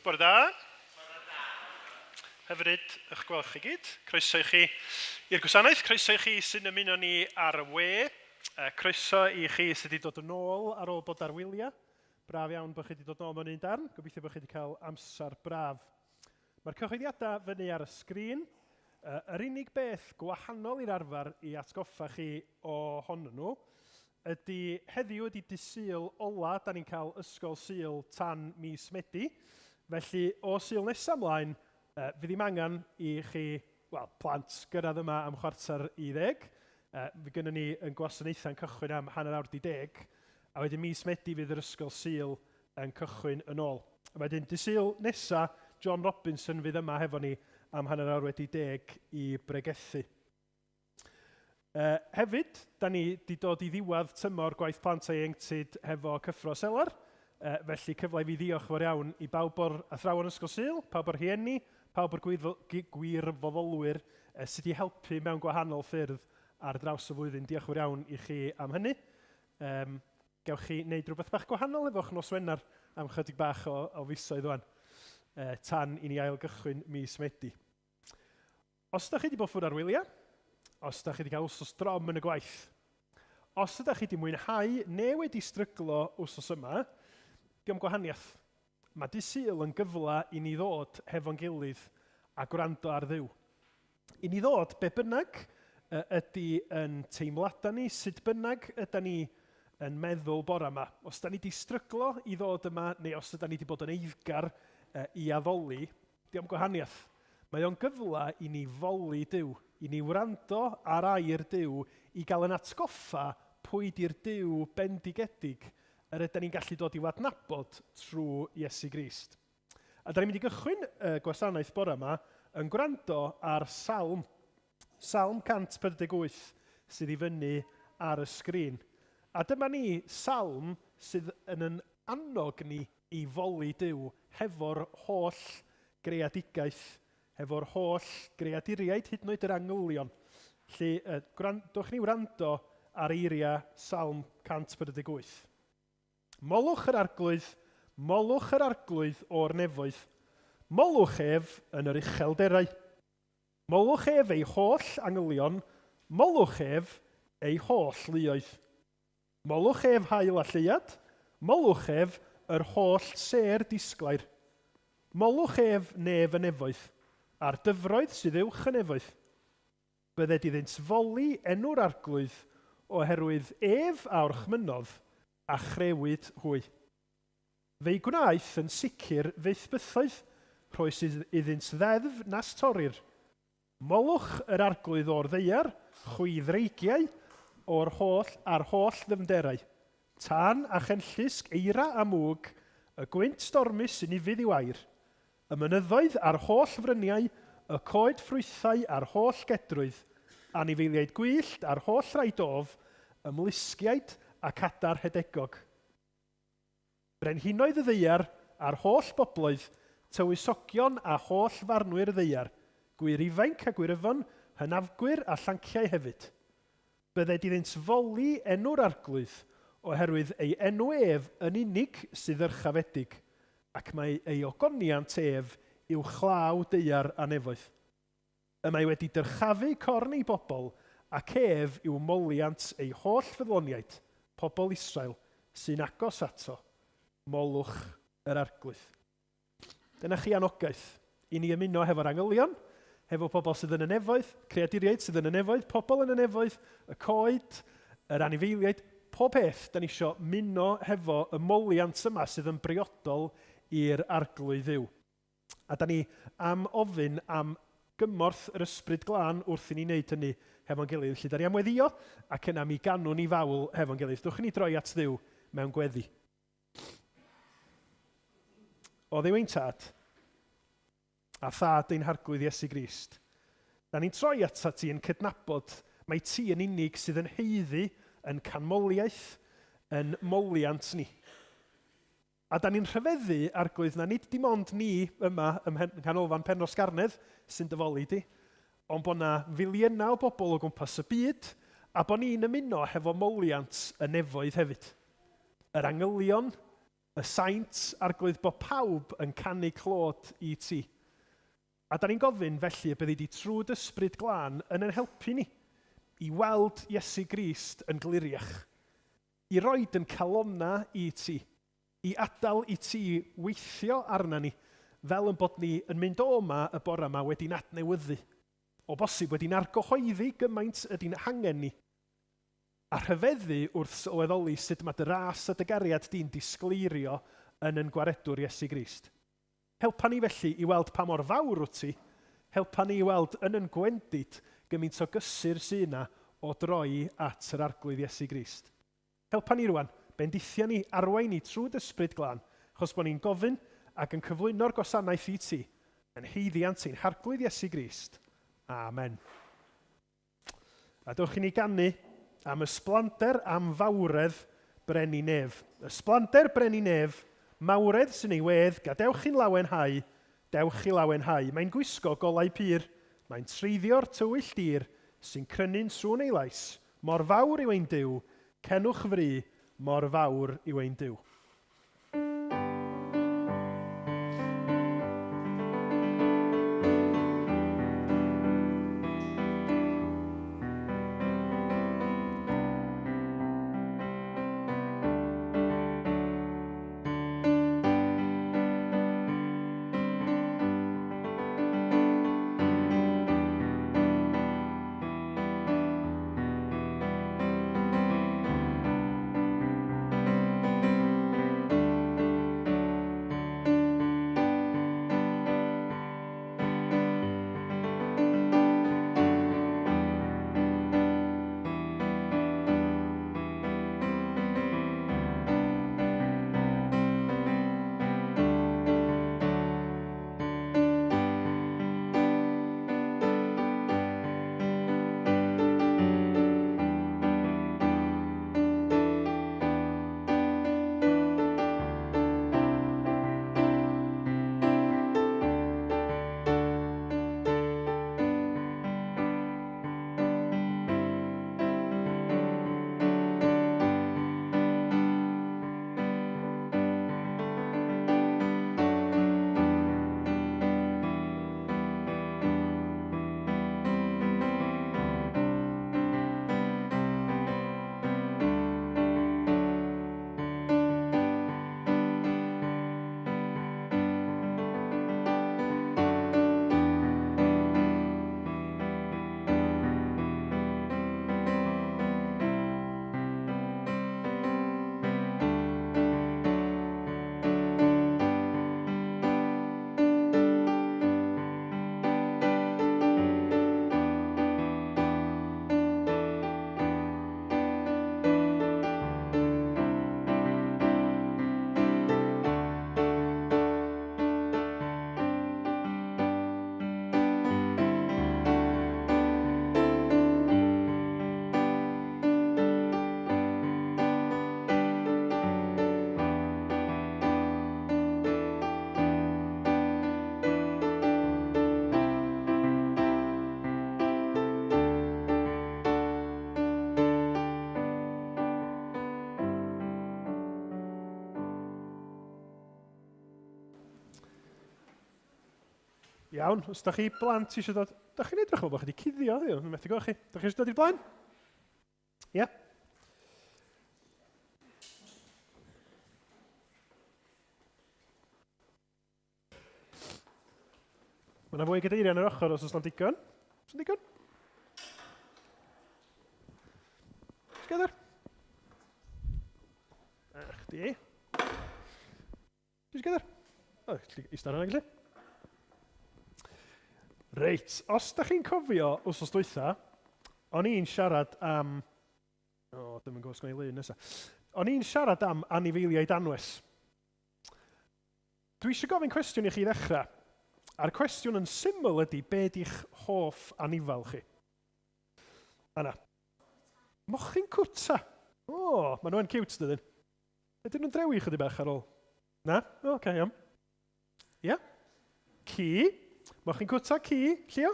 Bore da. Hyfryd eich gweld chi gyd. Croeso i chi i'r gwasanaeth, croeso i chi sy'n ymuno ni ar y we, croeso i chi sydd wedi dod yn ôl ar ôl bod ar wyliau. Braf iawn bod chi wedi dod nôl mewn un darn. Gobeithio bod chi wedi cael amser braf. Mae'r cyhoeddiadau fyny ar y sgrin. Yr unig beth gwahanol i'r arfer i atgoffa chi ohonyn nhw ydy heddiw ydy dydd Sul ola da ni'n cael ysgol Sul tan mis Medi. Felly o Sul nesa ymlaen, uh, fydd ddim angen i chi, wel, plant, gyrraedd yma am 9:45. Uh, fydd gynnon ni yn gwasanaethau'n cychwyn am 10:30, a wedyn mis Medi fydd yr ysgol Sul yn cychwyn yn ôl. A wedyn dydd Sul nesa, John Robinson fydd yma hefo ni am 10:30 i bregethu. Uh, hefyd, da ni wedi dod i ddiwedd tymor gwaith plant a ieuenctid hefo Cyffro Selar, uh, felly cyfle i fi ddiolch fawr iawn i bawb o'r athrawon Ysgol Sul, pawb o'r rhieni, pawb o'r gwirfoddolwyr uh, sydd wedi helpu mewn gwahanol ffyrdd ar draws y flwyddyn. Diolch fawr iawn i chi am hynny. Um, gewch chi wneud rhywbeth bach gwahanol efo'ch nos Wener am chydig bach o, o fisoedd wan, uh, tan i ni ailgychwyn mis Medi. Os ydych chi wedi bod ffwrdd ar wyliau, os ydych chi wedi cael wsos drom yn y gwaith, os ydych chi wedi mwynhau neu wedi stryglo wsos yma, diom gwahaniaeth. Mae Dydd Sul yn gyfle i ni ddod hefo'n gilydd a gwrando ar Dduw. I ni ddod, be bynnag ydy yn teimladau ni, sut bynnag yda ni yn meddwl bore yma. Os da ni wedi stryglo i ddod yma, neu os yda ni wedi bod yn eiddgar i addoli, Dio'm gwahaniaeth. Mae o'n gyfle i ni foli Duw, i ni wrando ar air Duw, i gael yn atgoffa pwy 'di'r Duw bendigedig yr ydan ni'n gallu dod i'w adnabod trwy Iesu Grist. A 'dan ni'n mynd i gychwyn y gwasanaeth bore yma yn gwrando ar salm, Salm 148 sydd i fyny ar y sgrin. A dyma ni salm sydd yn yn annog ni i foli Duw hefo'r holl greadigaeth, hefo'r holl greaduriaid, hyd yn oed yr angylion. Felly, uh, gwrandwch ni wrando ar eiriau Salm 148. Molwch yr Arglwydd, molwch yr Arglwydd o'r nefoedd. Molwch ef yn yr uchelderau. Molwch ef ei holl angylion, molwch ef ei holl luoedd. Molwch ef haul a lleuad, molwch ef yr holl sêr disglair. Molwch ef nef y nefoedd, a'r dyfroedd sydd uwch y nefoedd. Bydded iddynt foli enw'r Arglwydd, oherwydd ef a orchmynnodd, a chrëwyd hwy. Fe'i gwnaeth yn sicr fyth bythoedd, rhoes iddynt ddeddf nas torrir. Molwch yr Arglwydd o'r ddaear, chwi ddreigiau, o'r holl a'r holl ddyfnderau. Tân a chenllysg, eira a mwg, y gwynt stormus sy'n ufudd i'w air. Y mynyddoedd a'r holl fryniau, y coed ffrwythau a'r holl gedrwydd, anifeiliaid gwyllt a'r holl rai dof, y mlusgiaid ac adar rhedegog. Brenhinoedd y ddaear, a'r holl bobloedd, tywysogion a holl farnwyr y ddaear, gwŷr ifainc a gwyryfon, hynafgwyr a llanciau hefyd. Bydded iddynt foli enw'r Arglwydd, oherwydd ei enw ef yn unig sydd ddyrchafedig, ac mae ei ogoniant ef uwchlaw daear a nefoedd. Y mae wedi dyrchafu corn ei bobl, ac ef yw moliant ei holl ffyddloniaid, pobl Israel, sy'n agos ato. Molwch yr Arglwydd. Dyna chi anogaeth i ni ymuno hefo'r angylion, hefo pobl sydd yn y nefoedd, creaduriaid sydd yn y nefoedd, pobl yn y nefoedd, y coed, yr anifeiliaid, pob peth. Da ni isio muno hefo y moliant yma sydd yn briodol i'r Arglwydd Dduw. A da ni am ofyn am gymorth yr Ysbryd Glân wrth i ni wneud hynny hefo'n gilydd. Felly, da ni am weddïo, ac yna mi ganwn ni fawl hefo'n gilydd. Dwch i ni droi at Dduw mewn gweddi. O Dduw ein Tad, a Thad ein Harglwydd Iesu Grist, da ni'n troi atat ti yn cydnabod mai ti yn unig sydd yn haeddu yn canmoliaeth, yn moliant ni. A da ni'n rhyfeddu, Arglwydd, na nid dim ond ni yma ym Nghanolfan Penrhos Garnedd sy'n dy foli di, ond bod 'na filiynau o bobl o gwmpas y byd, a bod ni'n ymuno hefo moliant y nefoedd hefyd. Yr angylion, Y saint, Arglwydd, bod pawb yn canu clod i ti. A da ni'n gofyn felly y byddi di trwy d'Ysbryd Glân yn ein helpu ni i weld Iesu Grist yn gliriach, i roid yn calonnau i ti, i adael i ti weithio arna ni, fel yn bod ni yn mynd o 'ma y bore 'ma wedi'n adnewyddu, o bosib wedi'n argyhoeddi gymaint ydi'n hangen ni, a rhyfeddu wrth sylweddoli sut mae dy ras a dy gariad di'n disgleirio yn yn Gwaredwr Iesu Grist. Helpa ni felly i weld pa mor fawr wyt ti, helpa ni i weld yn yn gwendid gymint o gysur sy 'na o droi at yr Arglwydd Iesu Grist. Helpa ni rwan, bendithia ni, arwain ni trwy d'Ysbryd Glân, achos bo ni'n gofyn ac yn cyflwyno'r gwasanaeth i ti, yn haeddiant ein Harglwydd Iesu Grist. Amen. A dewch i ni ganu am ysblander am fawredd Brenin Nef. Ysblander Brenin Nef, mawredd sy'n ei wedd, gadewch i'n lawenhau, dewch i lawenhau. Mae'n gwisgo golau pur, mae'n treiddio'r tywyll dir sy'n crynu'n sŵn ei lais. Mor fawr yw ein Duw, cenwch fri, mor fawr yw ein Duw. Iawn, os da chi blant eisiau dod... Da chi'n edrych fel bod chi wedi cuddio, heddiw, dwi'n methu gweld chi. Da chi eisiau dod i'r blaen? Ie? Yeah. Mae yna fwy gadeiriau yn yr ochr os oes na'n digon. Oes na'n digon? Together. A chdi. Ti'n gyda'r? O, eistedd ar yna gallu. Reit, os da chi'n cofio wsos dwytha, o'n i'n siarad am... O, ddim yn gwybod sgwn i lun nesaf. O'n i'n siarad am anifeiliaid anwes. Dwi eisiau gofyn cwestiwn i chi ddechrau. A'r cwestiwn yn syml ydy, be di'ch hoff anifal chi? Anna. Mochyn cwta. O, maen nhw'n cute, dydyn. Ydyn nhw'n drewi chydig bach ar ôl? Na? O, oce, iawn. Ia? Ci. Mochyn cwta, ci. Llio?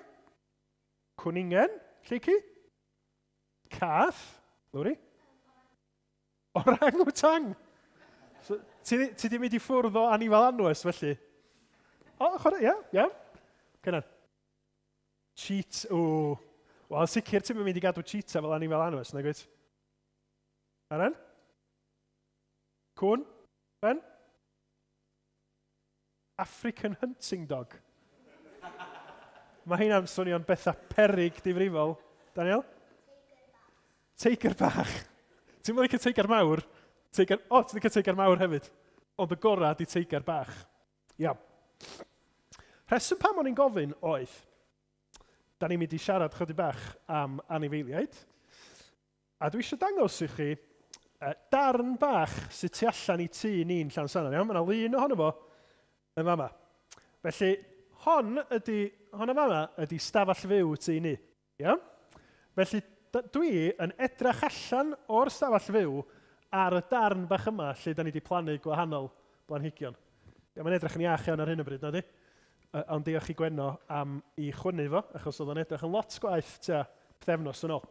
Cwningen. Lleucu? Cath. Lowri? Orang-utang. So, ti, ti di mynd i ffwrdd o anifal anwes, felly? O, chwarae, ie, iawn. Cynan. Cheat, o. Wel, sicr ti'n mynd i gadw cheetah fel anifal anwes, nag wyt? Aran? Cwn? Ben? African hunting dog. Mae hynna'n swnio'n bethau peryg difrifol. Daniel? Teigr bach. Ti'n mynd licio teigr mawr? Teigr... O, ti'n licio teigr mawr hefyd. Ond y gorau di teigr bach. Iawn. Rheswm pam o'n i'n gofyn oedd, da ni'n mynd i siarad chydig bach am anifeiliaid, a dwi eisiau dangos i chi darn bach sydd tu allan i tŷ ni'n Llansannan, iawn? Mae yna lun ohono fo yn fama. Felly, hon ydy, hon yn fama ydy stafell fyw tŷ ni. Iawn? Felly, dwi yn edrach allan o'r stafell fyw ar y darn bach yma lle da ni wedi plannu gwahanol blanhigion. Ia, mae'n edrych yn iach iawn ar hyn o bryd, nadi? Ond diolch i Gwenno am i chwynnu fo, achos oedd o'n edrych yn lot gwaeth tua pythefnos yn ôl.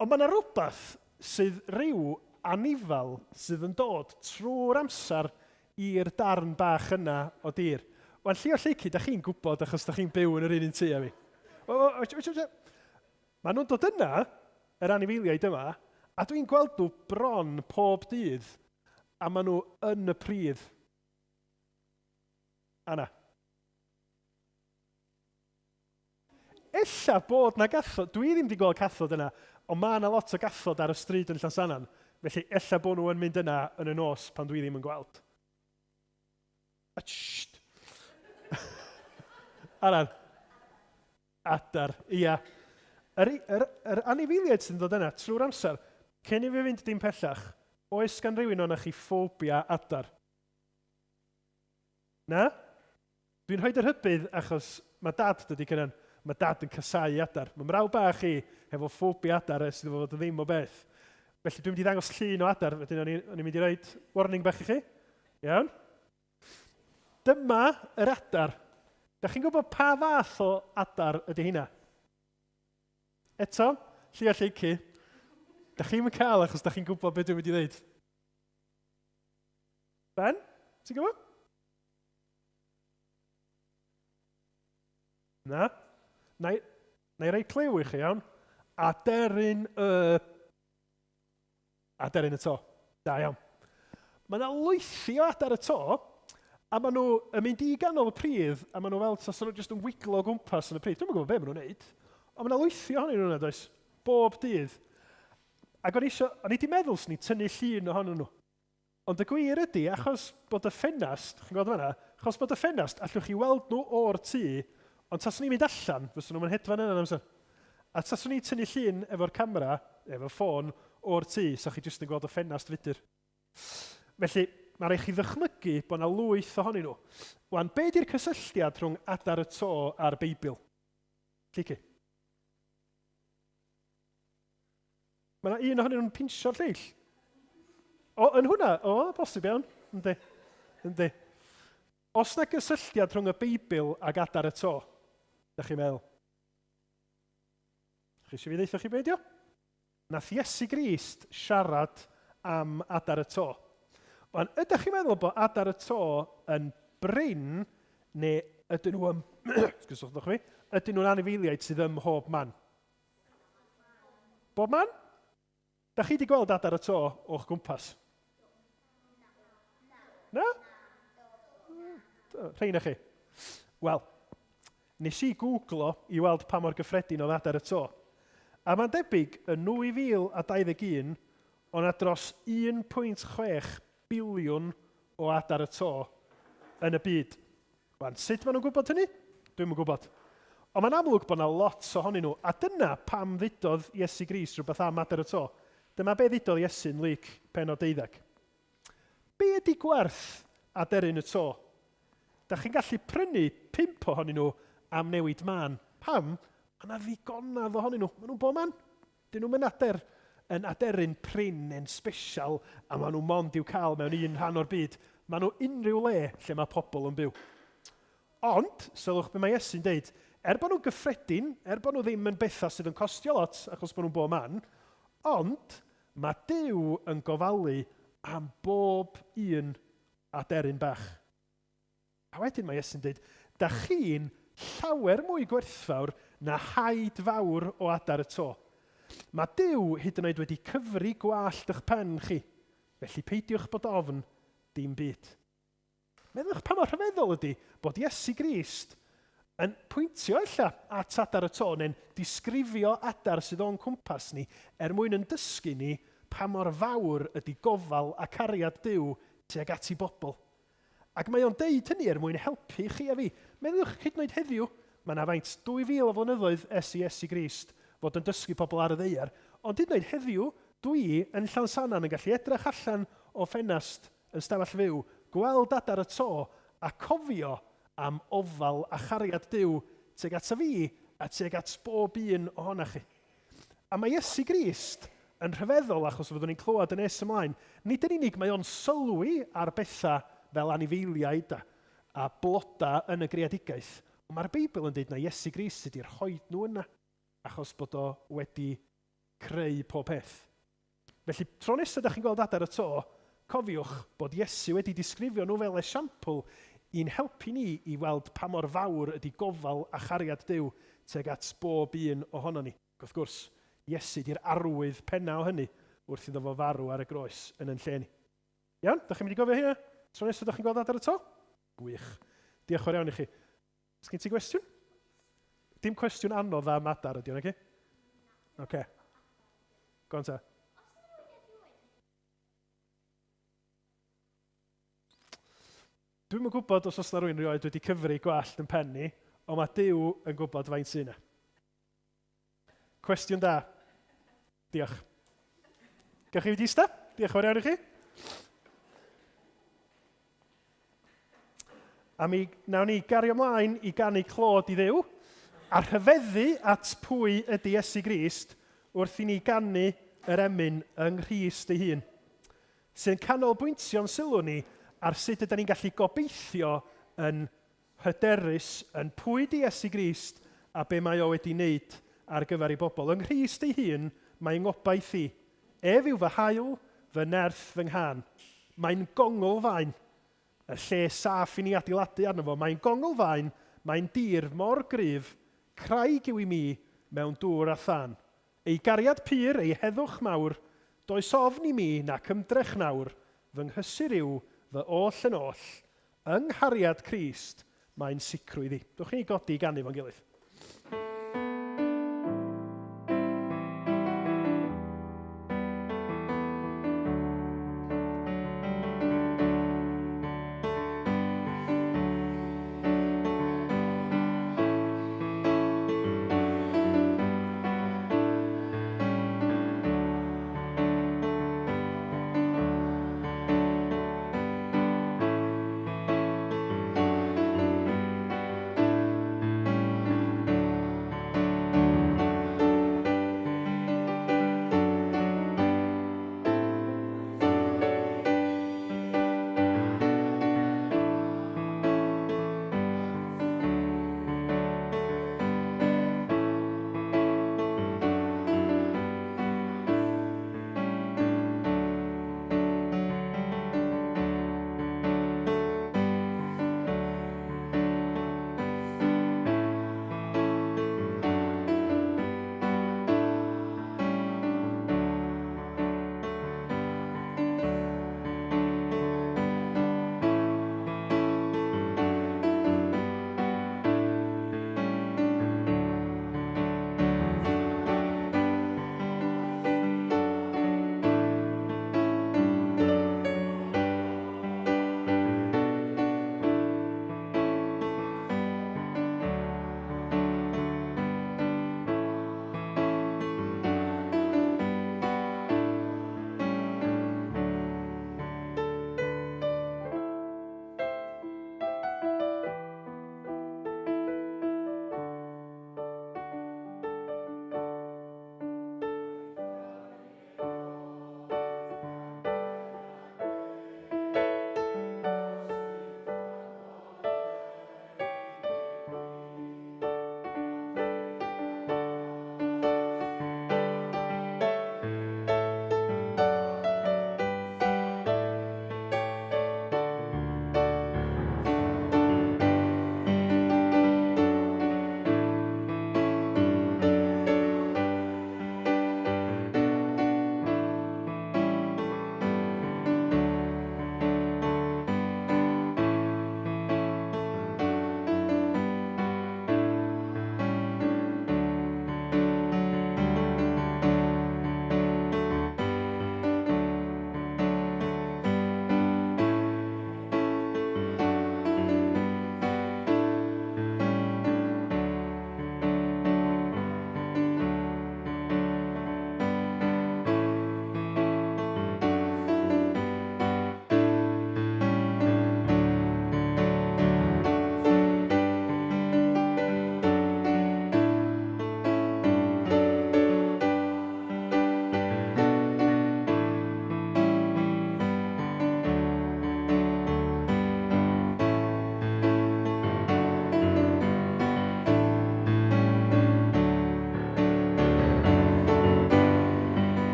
Ond mae yna rhywbeth sydd rhyw anifal sydd yn dod trwy'r amser i'r darn bach yna o dir. Wan, Llio Lleucu, da chi'n gwybod achos da chi'n byw yn yr un un tŷ â fi. Maen nhw'n dod yna, yr anifeiliaid yma, a dwi'n gweld nhw bron pob dydd, a maen nhw yn y pridd. Anna. Ella bod 'na gathod, dwi ddim 'di gweld cathod yna, ond mae 'na lot o gathod ar y stryd yn Llansannan, felly ella bod nhw yn mynd yna yn y nos pan dwi ddim yn gweld. A tsht! Aran. Adar, ia. Yr, yr, yr anifeiliaid sy'n dod yna trwy'r amser, cyn i fi fynd dim pellach, oes gan rywun o'na chi ffobia adar? Na? Dwi'n rhoid y rhybudd achos mae Dad, dydy Cynan, mae Dad yn casáu adar. Mae mrawd bach i hefo ffobia adar ers iddo fo fod yn ddim o beth. Felly dwi'n mynd i ddangos llun o adar, wedyn o'n i'n mynd i roid warning bach i chi. Iawn? Dyma yr adar. Da chi'n gwybod pa fath o adar ydy hynna? Eto, Llio Lleucu, da chi'n mynd cael achos da chi'n gwybod beth dwi'n mynd i ddeud. Ben, ti'n gwybod? Na? Na i, na i roi clyw i chi, iawn? Aderyn y... Aderyn y to. Da iawn. Mae yna lwythi o adar y to, a maen nhw yn mynd i ganol y pridd, a maen nhw fel tas nhw jyst yn wiglo o gwmpas yn y pridd. Dwi'm yn gwybod be maen nhw'n neud, ond mae yna lwythi ohonyn nhw yna, does? Bob dydd. Ac o'n i isio, o'n i 'di meddwl 'swn i'n tynnu llun ohonyn nhw. Ond y gwir ydy, achos bod y ffenast, chi'n gweld fan'na, achos bod y ffenast, allwch chi weld nhw o'r tŷ, ond taswn i'n mynd allan, fyswn nhw'm yn hedfan yna na fysan? A taswn i'n tynnu llun efo'r camera, efo'r ffôn, o'r tŷ, 'sa chi jyst yn gweld y ffenast fudr. Felly, mae rhaid chi ddychmygu bod 'na lwyth ohonyn nhw. Wan, be di'r cysylltiad rhwng adar y to a'r Beibl? Lleucu. Mae yna un ohonyn nhw'n pinsio'r lleill. O, yn hwnna? O, bosib iawn. Yndi. Yndi. Os na gysylltiad rhwng y Beibl ag adar y to, da chi'n meddwl? Chi eisiau fi ddeutha chi beidio? Nath Iesu Grist siarad am adar y to. Wan, ydych chi'n meddwl bod adar y to yn brin neu ydyn nhw yn... Sgwswch fi. Ydyn nhw'n anifeiliaid sydd ym mhob man? Bob man? Da chi wedi gweld adar y to o'ch gwmpas? Na? Rheina chi. Wel, nes i googlo i weld pa mor gyffredin oedd adar y to. A mae'n debyg, yn 2021, o'na dros 1.6 biliwn o adar y to yn y byd. Wan, sut maen nhw'n gwybod hynny? Dwi'm yn gwybod. Ond mae'n amlwg bod 'na lot ohonyn nhw, a dyna pam ddudodd Iesu Grist rhywbeth am adar y to. Dyma be ddudodd Iesu yn Luc pennod deuddeg. Be ydy gwerth aderyn y to? Da chi'n gallu prynu pump ohonyn nhw am newid mân. Pam? Mae 'na ddigonadd ohonyn nhw. Maen nhw'n bob man. Dyn nhw'm yn ader, yn aderyn prin neu'n sbesial a maen nhw mond i'w cael mewn un rhan o'r byd. Maen nhw unrhyw le lle mae pobl yn byw. Ond, sylwch be mae Iesu'n deud, er bod nhw'n gyffredin, er bod nhw ddim yn bethau sydd yn costio lot achos bod nhw'n bob man, ond mae Duw yn gofalu am bob un aderyn bach. A wedyn mae Iesu'n dweud, da chi'n llawer mwy gwerthfawr na haid fawr o adar y to. Mae Duw hyd yn oed wedi cyfri gwallt eich pen chi, felly peidiwch bod ofn dim byd. Meddylwch pa mor rhyfeddol ydy bod Iesu Grist yn pwyntio ella at adar y to neu'n disgrifio adar sydd o'n cwmpas ni er mwyn yn dysgu ni pa mor fawr ydy gofal a cariad Duw tuag at ei bobl. Ac mae o'n deud hynny er mwyn helpu chi a fi. Meddyliwch, hyd yn oed heddiw, mae 'na faint, 2,000 o flynyddoedd ers i Iesu Grist fod yn dysgu pobl ar y ddaear, ond hyd yn oed heddiw, dwi yn Llansannan yn gallu edrych allan o ffenast yn stafell fyw, gweld adar y to, a cofio am ofal a chariad Duw tuag ata fi a tuag at bob un ohonach chi. A mae Iesu Grist yn rhyfeddol achos fyddwn ni'n clywed yn nes ymlaen, nid yn unig mae o'n sylwi ar bethau fel anifeiliaid a, a blodau yn y greadigaeth, ond mae'r Beibl yn dweud na Iesu Grist sydd wedi rhoi nhw yna achos bod o wedi creu pob peth. Felly, tro nesaf da chi'n gweld adar y to, cofiwch bod Iesu wedi disgrifio nhw fel esiampl i'n helpu ni i weld pa mor fawr ydy gofal a chariad Duw tuag at bob un ohonon ni. Ac wrth gwrs, Iesu di'r arwydd penna o hynny wrth iddo fo farw ar y groes yn yn lle ni. Iawn? Da chi'n mynd i gofio hynna? Tro nesaf da chi'n gweld adar y to? Gwych. Diolch fawr iawn i chi. Os gen ti gwestiwn? Dim cwestiwn anodd am adar ydy o'n, oce? Oce. Go on ta. Dwi'm yn gwybod os oes 'na rywun rioed wedi cyfri gwallt yn pen i, ond mae Duw yn gwybod faint sy'n yna. Cwestiwn da. Diolch. Gewch chi fynd i ista? Diolch yn fawr iawn i chi. A mi nawn ni gario ymlaen i ganu clod i Dduw a rhyfeddu at pwy ydy Iesu Grist wrth i ni ganu yr emyn yng Nghrist ei hun, sy'n canolbwyntio'n sylw ni ar sut ydyn ni'n gallu gobeithio yn hyderus yn pwy 'di Iesu Grist a be mae o wedi wneud ar gyfer ei bobl. Yng Nghrist ei hun mae 'ngobaith i. Ef yw fy haul, fy nerth, fy nghân. Mae'n gonglfaen, y lle saff i ni adeiladu arno fo. Mae'n gonglfaen, mae'n dir mor gryf, craig yw i mi mewn dŵr a thân. Ei gariad pur, ei heddwch mawr, does ofn i mi nac ymdrech nawr, fy nghysur yw fy oll yn oll, yng nghariad Crist mae'n sicrwydd i. Dwch i ni godi i ganu fo'n gilydd.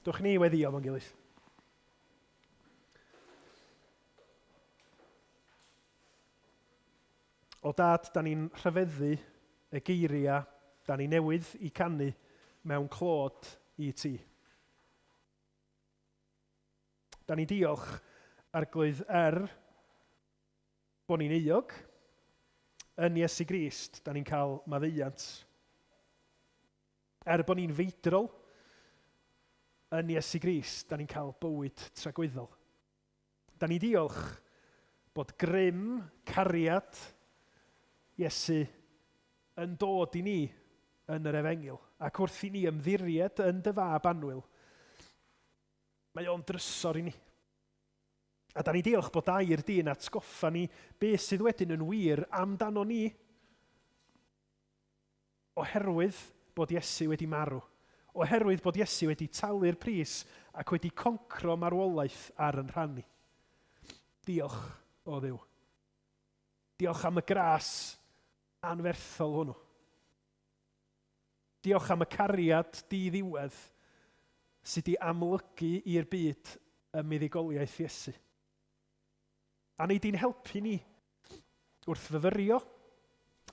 Dwch ni weddio fo'n gilydd. O dad, da ni'n rhyfeddu y geiriau da ni newydd i canu mewn clod i ti. Da ni'n diolch, Arglwydd, er bod ni'n euog, yn Iesu Grist, da ni'n cael maddeuant. Er bod ni'n feidrol, yn Iesu Grist, da ni'n cael bywyd tragwyddol. Da ni'n diolch bod grym cariad Iesu yn dod i ni yn yr Efengyl, ac wrth i ni ymddiried yn dy fab annwyl, mae o'n drysor i ni. A da ni'n diolch bod air di yn atgoffa ni beth sydd wedyn yn wir amdano ni. Oherwydd bod Iesu wedi marw. Oherwydd bod Iesu wedi talu'r pris ac wedi concro marwolaeth ar yn rhan ni. Diolch, o Dduw. Diolch am y gras anferthol hwnnw. Diolch am y cariad di-ddiwedd sydd wedi amlygu i'r byd ym muddugoliaeth Iesu. A wnei di'n helpu ni wrth fyfyrio,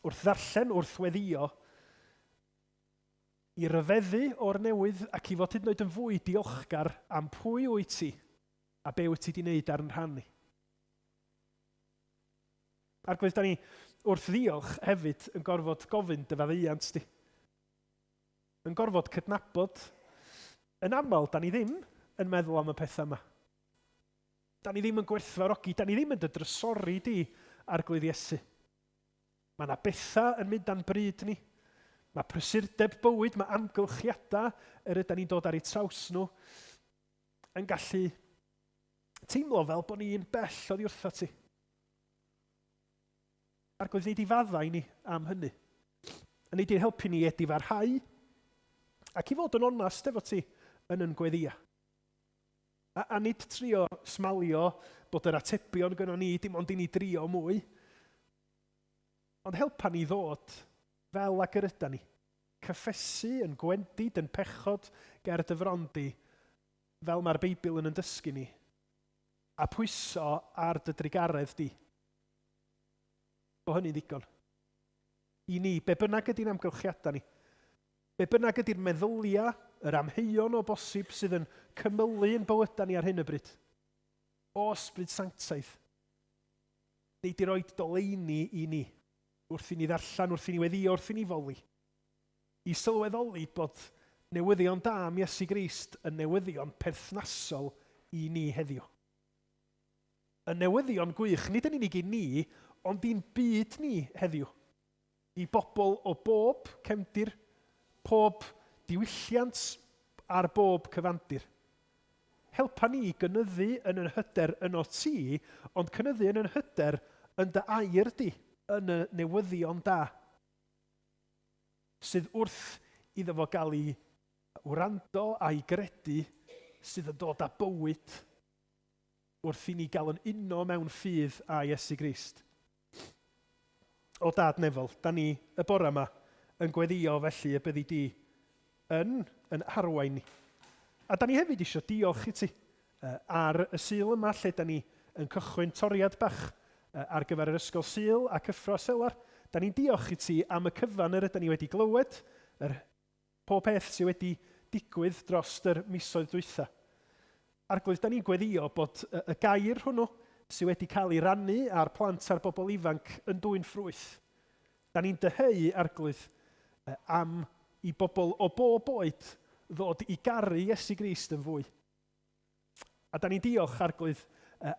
wrth ddarllen, wrth weddïo, i ryfeddu o'r newydd ac i fod hyd yn oed yn fwy diolchgar am pwy wyt ti a be wyt ti 'di wneud ar yn rhan ni. Arglwydd, da ni wrth ddiolch hefyd yn gorfod gofyn dy faddeuant di. Yn gorfod cydnabod, yn aml, da ni ddim yn meddwl am y pethau yma. Da ni ddim yn gwerthfawrogi, da ni ddim yn dy drysori di, Arglwydd Iesu. Mae yna bethau yn mynd â'n bryd ni. Mae prysurdeb bywyd, mae amgylchiadau yr yda ni'n dod ar eu traws nhw yn gallu teimlo fel bod ni'n bell oddi wrtha ti. Arglwydd, nei di faddau ni am hynny. A nei di'n helpu ni i edifarhau ac i fod yn onast efo ti yn yn gweddïa. A, a nid trio smalio bod yr atebion gynnon ni, dim ond i ni drio mwy. Ond helpa ni ddod fel ag yr yda ni. Cyffesu yn gwendid, yn pechod ger dy fron di, fel mae'r Beibl yn yn dysgu ni, a pwyso ar dy drugaredd di. Bo hynny'n ddigon. I ni, be bynnag ydy'n amgylchiadau ni, Be bynnag ydy'r meddyliau, yr amheuon o bosib sydd yn cymylu yn bywydau ni ar hyn o bryd, o Ysbryd Sanctaidd, nei di roid doleini i ni wrth i ni ddarllen, wrth i ni weddïo, wrth i ni foli, i sylweddoli bod newyddion da am Iesu Grist yn newyddion perthnasol i ni heddiw. Y newyddion gwych, nid yn unig i ni, ond i'n byd ni heddiw. I bobl o bob cefndir, pob diwylliant ar bob cyfandir. Helpa ni i gynyddu yn yn hyder ynot ti, ond cynyddu yn yn hyder yn dy air di, yn y newyddion da, sydd wrth iddo fo gael ei wrando a'i gredu, sydd yn dod â bywyd wrth i ni gael yn uno mewn ffydd â Iesu Grist. O Dad nefol, da ni y bore yma yn gweddïo felly y byddi di yn yn harwain ni. A da ni hefyd eisiau diolch i ti ar y Sul yma lle da ni yn cychwyn toriad bach ar gyfer yr Ysgol Sul a Cyffro a Selar. Da ni'n diolch i ti am y cyfan yr yda ni wedi glywed, yr Pob peth sy wedi digwydd drost yr misoedd dwytha. Arglwydd, da ni'n gweddïo bod y gair hwnnw sy wedi cael ei rannu â'r plant a'r bobl ifanc yn dwyn ffrwyth. Da ni'n dyheu, Arglwydd, am i bobl o bob oed ddod i garu Iesu Grist yn fwy. A da ni'n diolch, Arglwydd,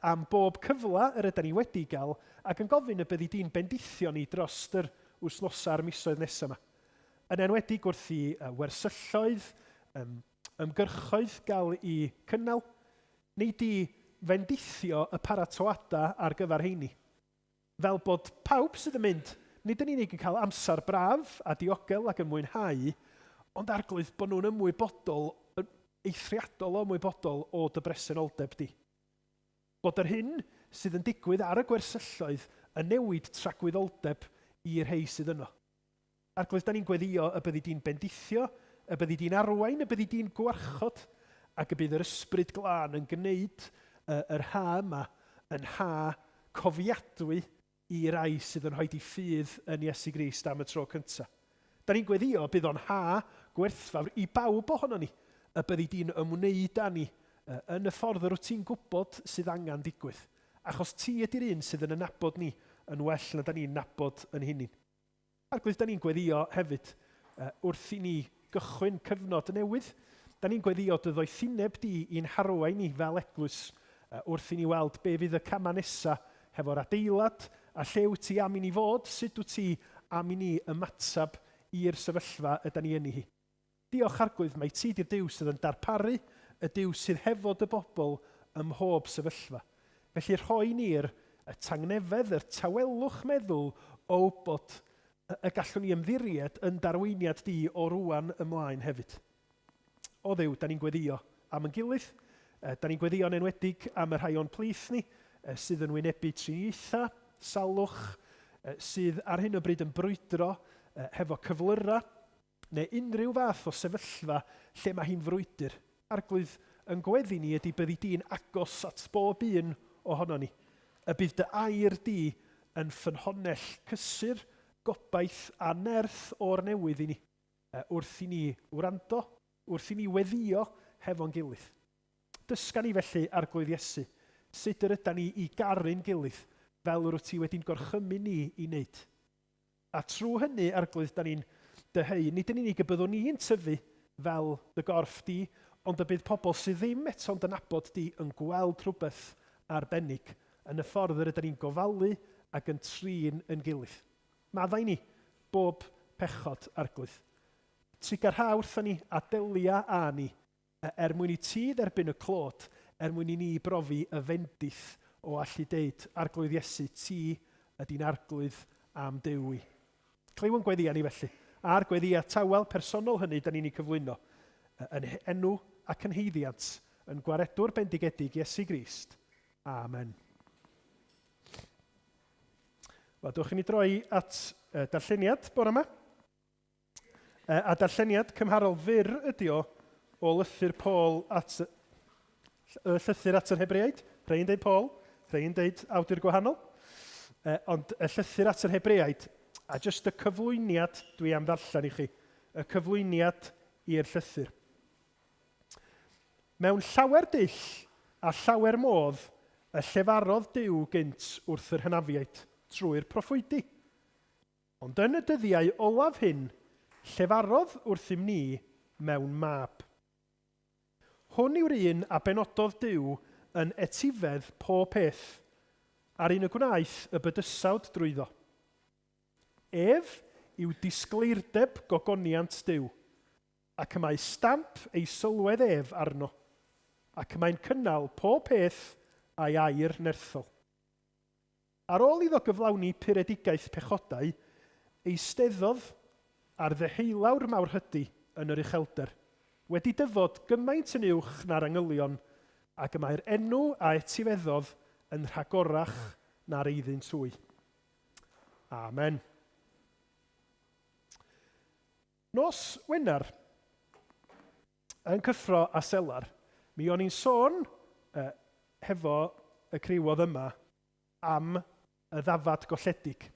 am bob cyfle yr yda ni wedi gael, ac yn gofyn y byddi di'n bendithio ni drost yr wythnosau a'r misoedd nesaf yma. Yn enwedig wrth i wersylloedd, ymgyrchoedd gael eu cynnal, neu di fendithio y paratoadau ar gyfer heini. Fel bod pawb sydd yn mynd, nid yn unig yn cael amser braf a diogel ac yn mwynhau, ond Arglwydd, bod nhw'n ymwybodol, yn eithriadol o ymwybodol o dy bresenoldeb di. Bod yr hyn sydd yn digwydd ar y gwersylloedd yn newid tragwyddoldeb i'r rhei sydd yno. Arglwydd, da ni'n gweddïo y byddi di'n bendithio, y byddi di'n arwain, y byddi di'n gwarchod, Ac y bydd yr Ysbryd Glân yn gwneud yr ha yma yn ha cofiadwy i rai sydd yn rhoid eu ffydd yn Iesu Grist am y tro cyntaf. Da ni'n gweddio bydd o'n ha gwerthfawr i bawb ohonon ni, y byddi di'n ymwneud â ni yn y ffordd yr wyt ti'n gwybod sydd angen digwydd, achos ti ydy'r un sydd yn yn-nabod ni yn well na da ni'n nabod yn hunin. Arglwydd, da ni'n gweddio hefyd wrth i ni gychwyn cyfnod newydd. Da ni'n gweddio dy ddoethineb di i'n harwain ni fel eglwys wrth i ni weld be fydd y camau nesa hefo'r adeilad a lle wyt ti am i ni fod, sut wyt ti am i ni ymateb i'r sefyllfa yda ni yni hi. Diolch Arglwydd mai ti 'di'r Duw sydd yn darparu, y Duw sydd hefo dy bobl ym mhob sefyllfa. Felly rhoi ni'r y tangnefedd, yr tawelwch meddwl o wybod y y gallwn ni ymddiried yn d'arweiniad di o rŵan ymlaen hefyd. O Dduw, da ni'n gweddio am yn gilydd, da ni'n gweddïo'n enwedig am y rhai o'n plith ni sydd yn wynebu triniaethau, salwch, sydd ar hyn o bryd yn brwydro hefo cyflyrau, neu unrhyw fath o sefyllfa lle mae hi'n frwydr. Arglwydd, yn gweddi ni ydy byddi di'n agos at bob un ohonon ni, y bydd dy air di yn ffynhonnell cysur, gobaith a nerth o'r newydd i ni, wrth i ni wrando, wrth i ni weddïo hefo'n gilydd. Dysga ni felly, Arglwydd Iesu, sut yr ydan ni i garu'n gilydd fel yr wyt ti wedi'n gorchymyn ni i wneud. A trwy hynny, Arglwydd, da ni'n dyheu, nid yn unig y byddwn ni'n tyfu fel dy gorff di, ond y bydd pobl sydd ddim eto'n dy nabod di yn gweld rhywbeth arbennig yn y ffordd yr ydyn ni'n gofalu ac yn trin yn gilydd. Maddau ni bob pechod, Arglwydd. Trugarha wrthon ni a delia â ni er mwyn i ti dderbyn y clod, er mwyn i ni brofi y fendith o allu deud, Arglwydd Iesu, ti ydy'n Arglwydd a'm Duw i. Clyw yn gweddïau ni felly, a'r gweddïau tawel personol hynny da ni'n eu cyflwyno, yn enw ac yn haeddiant, yn Gwaredwr bendigedig Iesu Grist. Amen. Wel, dewch i ni droi at darlleniad bore yma. A darlleniad cymharol fyr ydy o o lythyr Paul at y llythyr at yr Hebreaid. Rhai yn deud Paul, rhai yn deud awdur gwahanol. Ond y llythyr at yr Hebreaid, a jyst y cyflwyniad dwi am ddarllen i chi, y cyflwyniad i'r llythyr. Mewn llawer dull a llawer modd y llefarodd Duw gynt wrth yr hynafiaid trwy'r proffwydi. Ond yn y dyddiau olaf hyn, llefarodd wrthym ni mewn mab. Hwn yw'r un a benododd Duw yn etifedd pob peth, a'r un y gwnaeth y bydysawd drwyddo. Ef yw disgleirdeb gogoniant Duw, ac y mae stamp ei sylwedd ef arno, ac y mae'n cynnal pob peth â'i air nerthol. Ar ôl iddo gyflawni puredigaeth pechodau, eisteddodd ar ddeheulawr mawrhydi yn yr uchelder, wedi dyfod gymaint yn uwch na'r angylion, ag y mae'r enw a etifeddodd yn rhagorach na'r eiddynt hwy. Amen. Nos Wener, yn Cyffro a Selar, mi o'n i'n sôn uh, hefo y criw oedd yma am y ddafad golledig.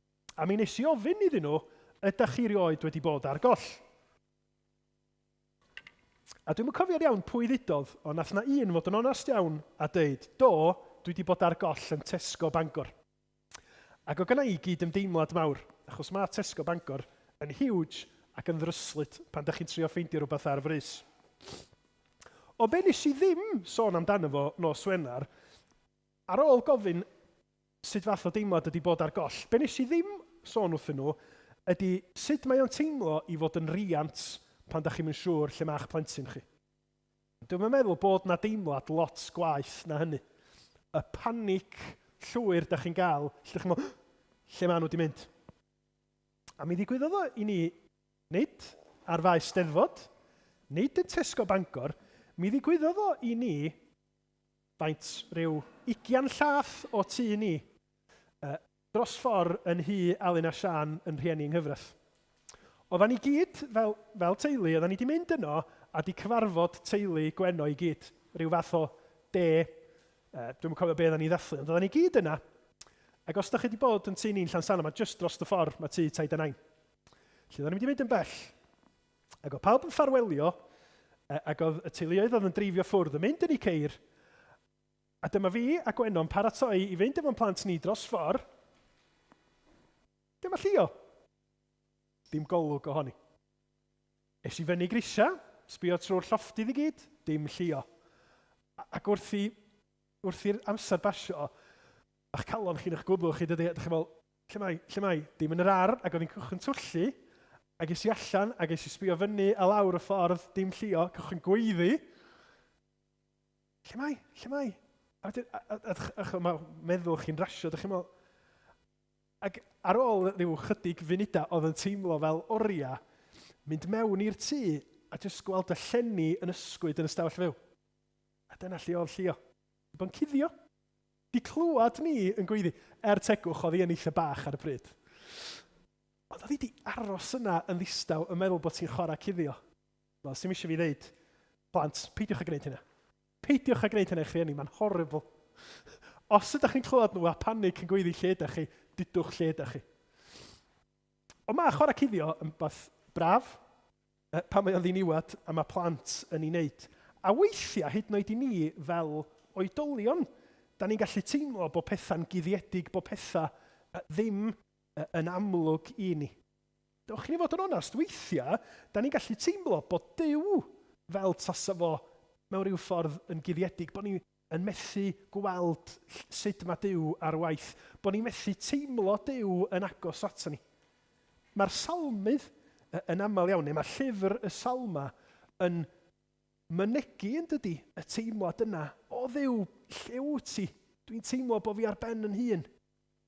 A mi nes i ofyn iddyn nhw, ydach chi rioed wedi bod ar goll? A dwi'm yn cofio'n iawn pwy ddudodd, ond nath na un fod yn onast iawn a deud, do, dwi wedi bod ar goll yn Tesco Bangor. Ac o gynna i gyd-ymdeimlad mawr, achos mae Tesco Bangor yn huge ac yn ddryslyd pan dach chi'n trio ffeindio rhywbeth ar frys. Ond be nes i ddim sôn amdano fo nos Wener, Ar ôl gofyn sut fath o deimlad ydy bod ar goll, be nes i ddim sôn wrthyn nhw ydy sut mae o'n teimlo i fod yn riant pan dach chi'm yn siŵr lle ma'ch plentyn chi. Dwi'm yn meddwl bod 'na deimlad lot gwaeth na hynny. Y panic llwyr dach chi'n gael, lle dach chi'n meddwl, lle maen nhw wedi mynd? A mi ddigwyddodd o i ni, nid ar faes Steddfod, nid yn Tesco Bangor, mi ddigwyddodd o i ni Faint? Rhyw ugian llath o tŷ ni. Yy, dros ffor yn nhŷ Alun a Siân yn rhieni yng nghyfraith. Oeddan ni gyd, fel, fel teulu, oeddan ni 'di mynd yno a 'di cyfarfod teulu Gwenno i gyd. Rhyw fath o de, dwi'm yn cofio be oeddan ni ddathlu, ond oeddan ni gyd yna. Ac os da chi 'di bod yn tŷ ni'n Llansannan, mae jyst dros y ffordd, mae tŷ Taid a Nain. Felly oeddan ni'n mynd i fynd yn bell. Ac oedd pawb yn ffarwelio, ac oedd y teuluoedd oedd yn dreifio ffwrdd yn mynd yn eu ceir, a dyma fi a Gwenno'n paratoi i fynd efo'n plant ni dros ffordd. Dyma Llio. Dim golwg ohoni. Es i fyny grisia, sbio trwy'r llofftydd i gyd, dim Llio. Ac wrth i, wrth i'r amser basio, a'ch calon chi'n eich gwddw chi, dydy, a dych chi'n meddwl, lle mae, lle mae? Dim yn yr ar, ac oedd hi'n cychwyn twllu, ac es i allan, ac es i sbio fyny a lawr y ffordd, dim Llio, cychwyn gweiddi. Lle mae? Lle mae? A wedyn, a, a, a, a, a, mae meddwl chi'n rasio, dych chi'n meddwl, Ac ar ôl rhyw chydig funudau oedd yn teimlo fel oriau, mynd mewn i'r tŷ a jyst gweld y llenni yn ysgwyd yn y stafell fyw. A dyna lle oedd Llio. Di bod yn cuddio. Di clywed ni yn gweiddi. Er tegwch, oedd hi yn eitha bach ar y pryd. Ond oedd hi di aros yna yn ddistaw yn meddwl bod ti'n chwarae cuddio. Wel, sy'm eisiau fi ddeud, plant, peidiwch â gwneud hynna. Peidiwch â gwneud hynna i'ch rhieni, mae'n horrible. Os ydych chi'n clywed nhw a panic yn gweiddi lle ydych chi, dudwch lle ydych chi. Ond mae chwarae cuddio yn beth braf, pan mae o'n ddiniwed a mae plant yn ei wneud. A weithiau, hyd yn oed i ni fel oedolion, da ni'n gallu teimlo bod pethau'n guddiedig, bod pethau ddim yn amlwg i ni. Dewch i ni fod yn onest, weithiau, da ni'n gallu teimlo bod Duw fel tasa fo mewn rhyw ffordd yn guddiedig, bod ni yn methu gweld sut mae Duw ar waith, bod ni'n methu teimlo Duw yn agos ato ni. Mae'r salmydd yn aml iawn, neu mae llyfr y Salmau yn mynegi yn dydy y teimlad yna, o Dduw, lle wyt ti? Dwi'n teimlo bod fi ar ben yn hun.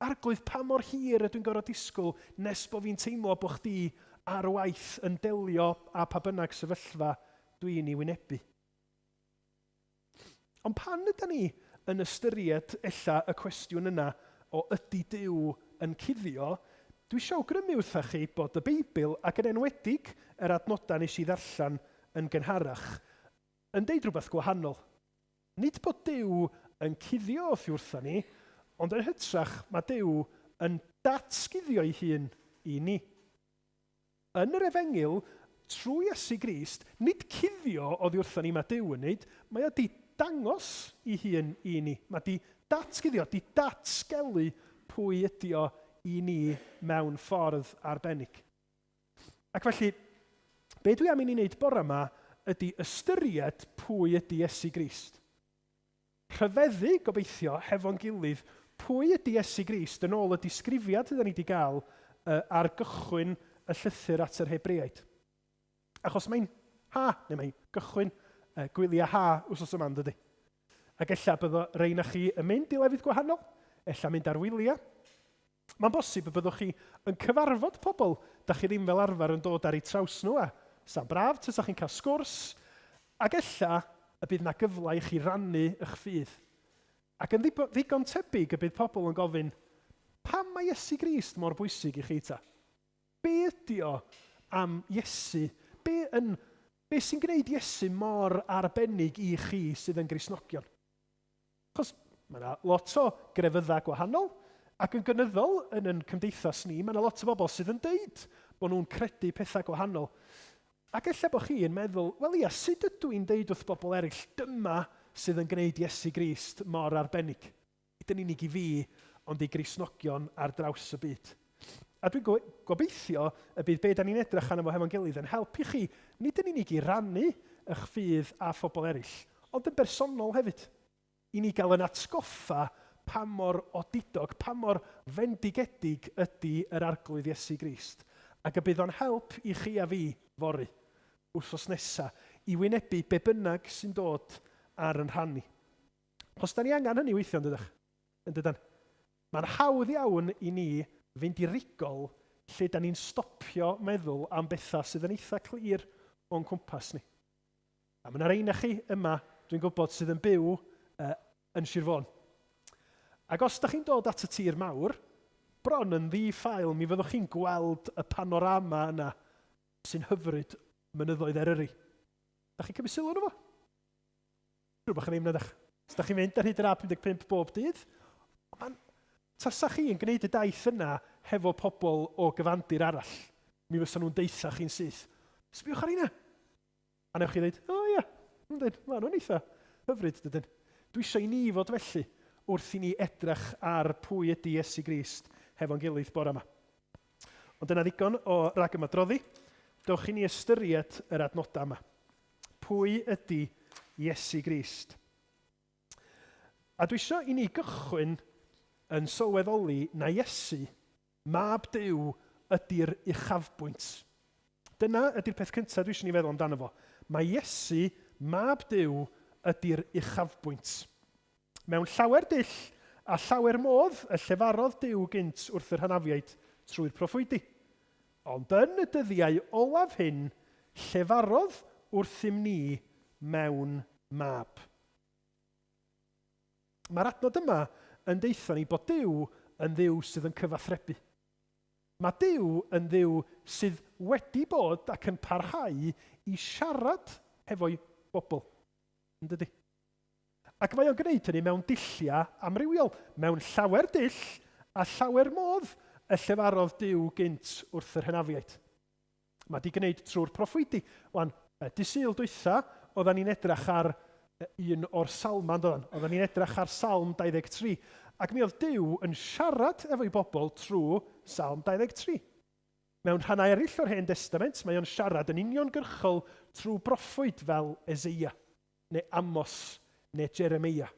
Arglwydd, pa mor hir ydw i'n gorfod disgwyl nes bo fi'n teimlo bo chdi ar waith yn delio â pa bynnag sefyllfa dwi'n ei wynebu? Ond pan yda ni yn ystyried ella y cwestiwn yna o ydy Duw yn cuddio, dwi isio awgrymu wrtha chi bod y Beibl, ac yn enwedig yr adnodau nes i ddarllen yn gynharach, yn deud rhywbeth gwahanol. Nid bod Duw yn cuddio oddi wrtha ni, ond yn hytrach mae Duw yn datguddio'i hun i ni. Yn yr Efengyl, trwy Iesu Grist, nid cuddio oddi wrtha ni mae Duw yn wneud, mae o 'di dangos i hun i ni. Mae 'di datguddio, 'di datgelu pwy ydi o i ni mewn ffordd arbennig. Ac felly, be dwi am i ni wneud bore yma ydy ystyried pwy ydy Iesu Grist. Rhyfeddu, gobeithio, hefo'n gilydd, pwy ydy Iesu Grist yn ôl y disgrifiad yda ni wedi gael uh, ar gychwyn y llythyr at yr Hebreaid. Achos mae'n ha, neu mae'n gychwyn uh, gwyliau ha wsos yma, yn dydy? Ac ella byddo rei na chi yn mynd i lefydd gwahanol, ella mynd ar wyliau. Mae'n bosib y byddwch chi yn cyfarfod pobl da chi ddim fel arfer yn dod ar eu traws nhw a 'sa'n braf tasa chi'n cael sgwrs ac ella y bydd 'na gyfle i chi rannu eich ffydd. Ac yn ddigon tebyg y bydd pobl yn gofyn, pam mae Iesu Grist mor bwysig i chi ta? Be ydy o am Iesu? Be, yn, be sy'n gwneud Iesu mor arbennig i chi sydd yn Gristnogion? Achos mae yna lot o grefyddau gwahanol, ac yn gynyddol yn ein cymdeithas ni, mae yna lot o bobl sydd yn deud bod nhw'n credu pethau gwahanol. Ac ella bod chi'n meddwl, wel ia, sut ydw i'n deud wrth bobl eraill, dyma sydd yn gwneud Iesu Grist mor arbennig? Nid yn unig i fi, ond i Gristnogion ar draws y byd. A dwi'n gobeithio y bydd be da ni'n edrych arno fo hefo'n gilydd yn helpu chi, nid yn unig i rannu eich ffydd â phobl eraill, ond yn bersonol hefyd, i ni gael yn atgoffa pa mor odidog, pa mor fendigedig ydy yr Arglwydd Iesu Grist, ac y bydd o'n help i chi a fi fory, wythnos nesa, i wynebu be bynnag sy'n dod ar yn rhan ni. Achos da ni angen hynny weithiau, yn dydych? Yn dydan? Mae'n hawdd iawn i ni fynd i rigol lle da ni'n stopio meddwl am bethau sydd yn eitha clir o'n cwmpas ni. A mae yna rei na chi yma, dwi'n gwybod, sydd yn byw uh, yn Sir Fôn. Ac os da chi'n dod at y tir mawr, bron yn ddi-ffael, mi fyddwch chi'n gweld y panorama yna sy'n hyfryd mynyddoedd Eryri. Da chi'n cymryd sylw arno fo? Siŵr bod chi ddim, nadach. Os da chi'n mynd ar hyd yr A55 bob dydd, mae'n... Tasa chi yn gwneud y daith yna hefo pobl o gyfandir arall, mi fysa nhw'n deutha chi'n syth, sbiwch ar heina! A newch chi ddeud, o ia, nhw'n dweud, maen nhw'n eitha hyfryd, dydyn. Dwi eisiau i ni fod felly wrth i ni edrych ar pwy ydy Iesu Grist hefo'n gilydd bore yma. Ond dyna ddigon o ragymadroddi. Dewch i ni ystyried yr adnodau yma. Pwy ydy Iesu Grist? A dwi eisiau i ni gychwyn yn sylweddoli na Iesu, Mab Duw, ydy'r uchafbwynt. Dyna ydy'r peth cyntaf dwi eisiau ni feddwl amdano fo. Mae Iesu, Mab Duw, ydy'r uchafbwynt. Mewn llawer dull a llawer modd y llefarodd Duw gynt wrth yr hynafiaid trwy'r proffwydi. Ond yn y dyddiau olaf hyn llefarodd wrthym ni mewn mab. Mae'r adnod yma yn deutha ni bod Duw yn Dduw sydd yn cyfathrebu. Mae Duw yn Dduw sydd wedi bod ac yn parhau i siarad hefo'i bobl. Yn dydy? Ac mae o'n gwneud hynny mewn dulliau amrywiol, mewn llawer dull a llawer modd y llefarodd Duw gynt wrth yr hynafiaid. Mae 'di gwneud trwy'r proffwydi. Wan, dy Sul dwytha, oeddan ni'n edrach ar un o'r salmau, yn doeddan? Oeddan ni'n edrach ar Salm 23, ac mi oedd Duw yn siarad efo'i bobl trwy Salm 23. Mewn rhannau eraill o'r Hen Destament, mae o'n siarad yn uniongyrchol trwy broffwyd fel Eseia. neu Amos, neu Jeremeia.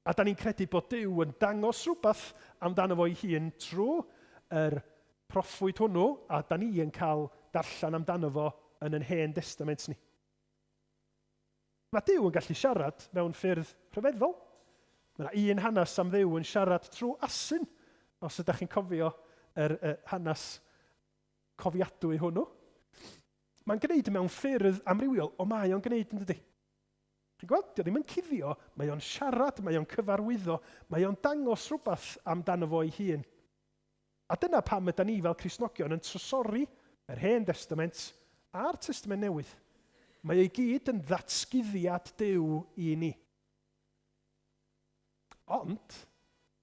A da ni'n credu bod Duw yn dangos rhywbeth amdano fo'i hun trwy yr proffwyd hwnnw, a da ni yn cael darllen amdano fo yn yn Hen Destament ni. Mae Duw yn gallu siarad mewn ffyrdd rhyfeddol. Mae yna un hanes am Dduw yn siarad trwy asyn, os ydych chi'n cofio yr hanes cofiadwy hwnnw. Mae'n gwneud mewn ffyrdd amrywiol, ond mae o'n gwneud yn dydy? Chi'n gweld, dio ddim yn cuddio, mae o'n siarad, mae o'n cyfarwyddo, mae o'n dangos rhywbeth amdano fo ei hun. A dyna pam yda ni fel Cristnogion yn trysori yr Hen Destament a'r Testament Newydd. Mae o'i gyd yn ddatguddiad Duw i ni. Ond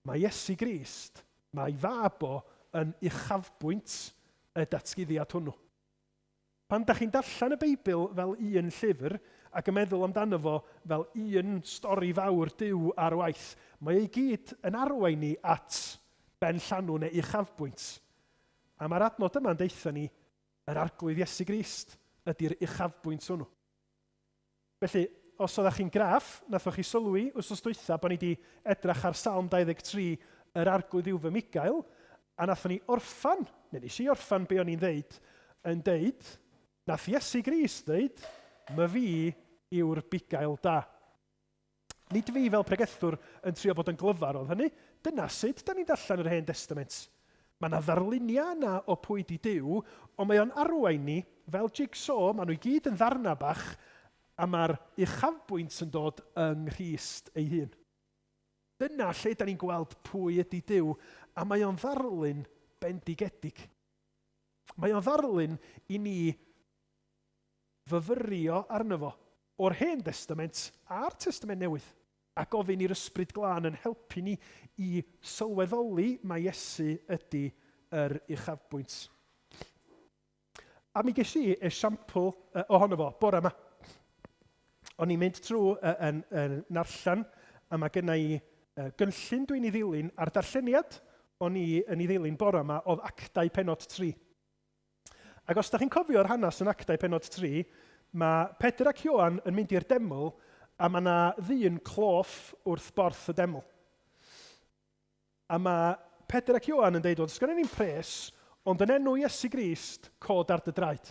mae Iesu Grist, mae fab o yn uchafbwynt y datguddiad hwnnw. Pan dach chi'n darllen y Beibl fel un llyfr ac yn meddwl amdano fo fel un stori fawr Duw ar waith, mae o i gyd yn arwain ni at ben llanw neu uchafbwynt. A mae'r adnod yma'n deutha ni yr Arglwydd Iesu Grist ydy'r uchafbwynt hwnnw. Felly, os oeddech chi'n graff, nathoch chi sylwi wythnos dwytha bod ni 'di edrach ar Salm 23, Yr Arglwydd yw fy Migail, a nathon ni orffan, neu nes i orffan be o'n i'n ddeud, yn deud, nath Iesu Grist ddeud, Myfi yw'r bugail da. Nid fi fel pregethwr yn trio bod yn glyfar oedd hynny, dyna sut da ni'n darllen yr Hen Destament. Mae 'na ddarluniau yna o pwy 'di Duw, ond mae o'n arwain ni fel jig-so, maen nhw i gyd yn ddarnau bach, a mae'r uchafbwynt yn dod yng Nghrist ei hun. Dyna lle da ni'n gweld pwy ydi Duw, a mae o'n ddarlun bendigedig. Mae o'n ddarlun i ni fyfyrio arno fo, o'r Hen Destament a'r Testament Newydd, a gofyn i'r Ysbryd Glân yn helpu ni i sylweddoli mai Iesu ydy yr uchafbwynt. A mi ges i esiampl ohono fo bore yma. O'n i'n mynd trwy yn, yn narllen, a mae genna i gynllun dwi'n ei ddilyn, a'r darlleniad o'n i yn ei ddilyn bore yma oedd Actau pennod 3. Ac os da chi'n cofio'r hanes yn Actau pennod 3, mae Pedr ac Ioan yn mynd i'r deml a mae yna ddyn cloff wrth borth y deml. A mae Pedr ac Ioan yn deud, wel, sgynnon ni'n pres, ond yn enw Iesu Grist, cod ar dy draed.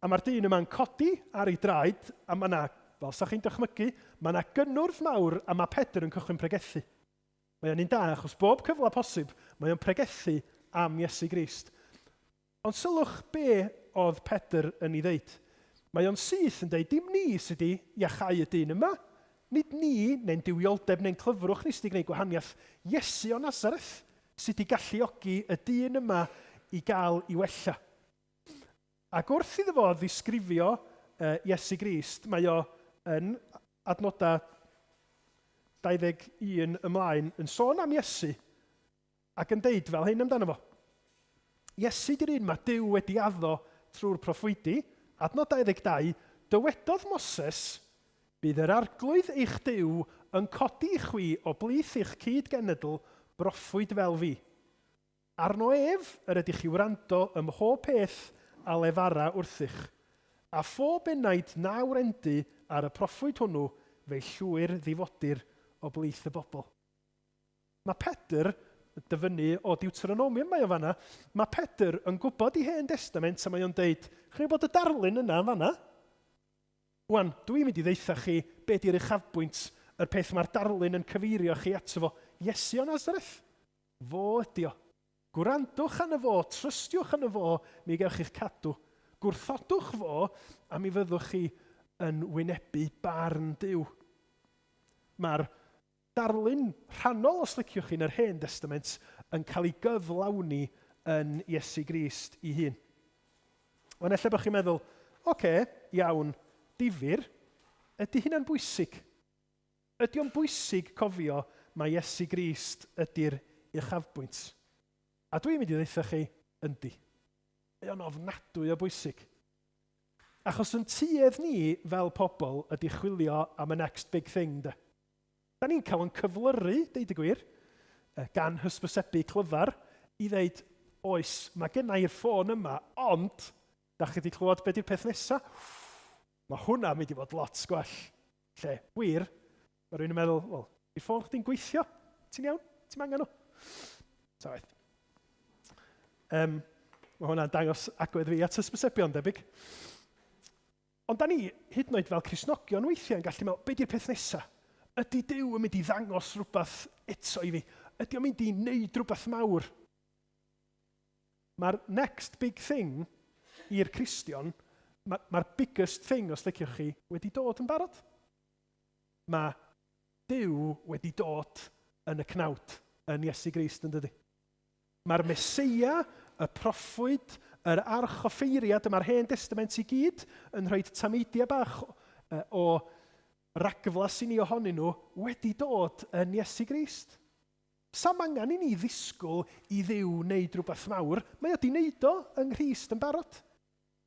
A mae'r dyn yma'n codi ar ei draed, a mae yna, fel sa chi'n dychmygu, mae yna gynnwrf mawr a mae Pedr yn cychwyn pregethu. Mae o'n un da achos bob cyfle posib mae o'n pregethu am Iesu Grist. Ond sylwch be oedd Pedr yn ei ddeud. Mae o'n syth yn deud dim ni sy di iachau y dyn yma, nid ni neu'n duwioldeb neu'n clyfrwch ni sy di gwneud gwahaniaeth, Iesu o Nazareth sy di galluogi y dyn yma i gael i wella. Ac wrth iddo fo ddisgrifio Iesu Grist, mae o yn adnodau 21 ymlaen yn sôn am Iesu ac yn deud fel hyn amdano fo. Iesu di'r un mae Duw wedi addo trwy'r proffwydi, adnod 22, dywedodd Moses, Bydd yr Arglwydd eich Duw yn codi i chwi o blith eich cyd-genedl broffwyd fel fi. Arno ef yr ydych i wrando ym mhob peth a lefara wrthych, a phob enaid na wrendy ar y proffwyd hwnnw fe'i llwyr ddifodir o blith y bobl. Mae Pedr, dyfynnu o Deuteronomium mae o fanna, mae Pedr yn gwybod i Hen Destament a mae o'n deud, chi'n gwybod y darlun yna yn fanna? Wan, dw i'n mynd i ddeutha chi be di'r uchafbwynt, yr peth mae'r darlun yn cyfeirio chi ato fo, Iesu o Nazareth. Fo ydi o. Gwrandwch arno fo, trystiwch arno fo, mi gewch chi'ch cadw. Gwrthodwch fo, a mi fyddwch chi yn wynebu barn Duw. Mae'r darlun rhannol, os liciwch chi, yn yr Hen Destament yn cael ei gyflawni yn Iesu Grist ei hun. Ond ella bod chi'n meddwl, oce, okay, iawn, difyr, ydy hynna'n bwysig? Ydy o'n bwysig cofio mai Iesu Grist ydy'r uchafbwynt? A dwi'n mynd i ddeutha chi, yndi. Mae o'n ofnadwy o bwysig. Achos yn tuedd ni fel pobl ydy chwilio am y next big thing, de. Da ni'n cael yn cyflyru, deud y gwir, gan hysbysebu clyfar, i ddeud, oes, mae genna i'r ffôn yma, ond, da chi wedi clywed be di'r peth nesa? Mae hwnna'n mynd i fod lot gwell. Lle, wir, mae rhywun yn meddwl, wel, di ffôn chdi'n gweithio? Ti'n iawn? Ti'n angen nhw? Ta waeth. Mae hwnna'n dangos agwedd fi at hysbysebion, debyg. Ond da ni, hyd yn oed fel Cristnogion weithiau, yn gallu meddwl, be di'r peth nesaf? Ydy Duw yn mynd i ddangos rhywbeth eto i fi? Ydy o'n mynd i wneud rhywbeth mawr? Mae'r next big thing i'r Cristion, mae'r ma biggest thing, os liciwch chi, wedi dod yn barod. Mae Duw wedi dod yn y cnawd, yn Iesu Grist, yn dydy? Mae'r Meseia, y proffwyd, yr archoffeiriad, mae'r Hen Destament i gyd yn rhoi tameidiau bach o ragflas i ni ohonyn nhw wedi dod yn Iesu Grist. Sa'm angen i ni ddisgwyl i Dduw wneud rhywbeth mawr, mae o 'di wneud o yng Nghrist yn barod.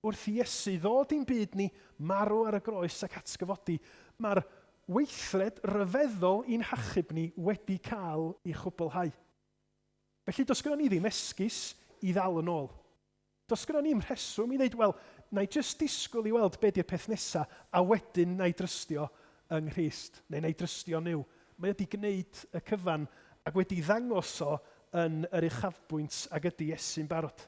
Wrth i Iesu ddod i'n byd ni, marw ar y groes ac atgyfodi, mae'r weithred ryfeddol i'n hachub ni wedi cael ei chwblhau. Felly does gynnon ni ddim esgus i ddal yn ôl. Does gynnon ni'm rheswm i ddeud, wel, na i jyst disgwyl i weld be di'r peth nesa, a wedyn na i drystio yng Nghrist, neu na i drystio Nuw. Mae o 'di gneud y cyfan ac wedi ddangos o yn yr uchafbwynt ag ydi Iesu'n barod.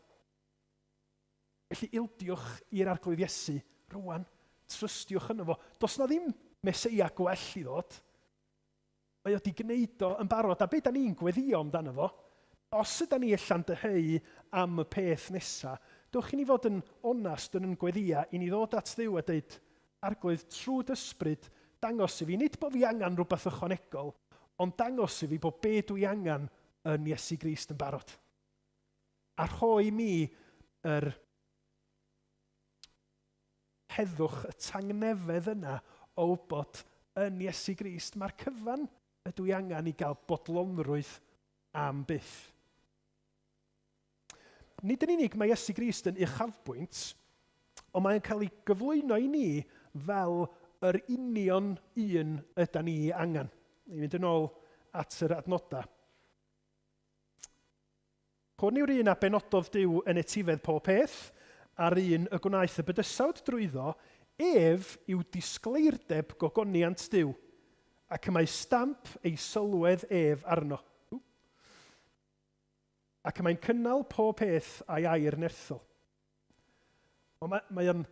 Felly ildiwch i'r Arglwydd Iesu rŵan, trystiwch yno fo. Does 'na ddim Meseia gwell i ddod. Mae o 'di gneud o yn barod, a be da ni'n gweddïo amdano fo, os yda ni ella'n dyheu am y peth nesa, dewch i ni fod yn onast yn yn gweddïa, i ni ddod at Dduw a deud, Arglwydd, trwy d'Ysbryd, dangos i fi, nid bo fi angan rhywbeth ychwanegol, ond dangos i fi bod be dwi angan yn Iesu Grist yn barod. A rhoi mi yr heddwch, y tangnefedd yna o wybod yn Iesu Grist, mae'r cyfan ydw i angen i gael bodlonrwydd am byth. Nid yn unig mae Iesu Grist yn uchafbwynt, ond mae'n cael ei gyflwyno i ni fel yr union un yda ni angen. Ni'n mynd yn ôl at yr adnodau. Hwn yw'r un a benododd Duw yn etifedd pob peth, a'r un y gwnaeth y bydysawd drwyddo, ef yw disgleirdeb gogoniant Duw, ac y mae stamp ei sylwedd ef arno. Ac y mae'n cynnal pob peth â'i air nerthol. Wel, mae, mae o'n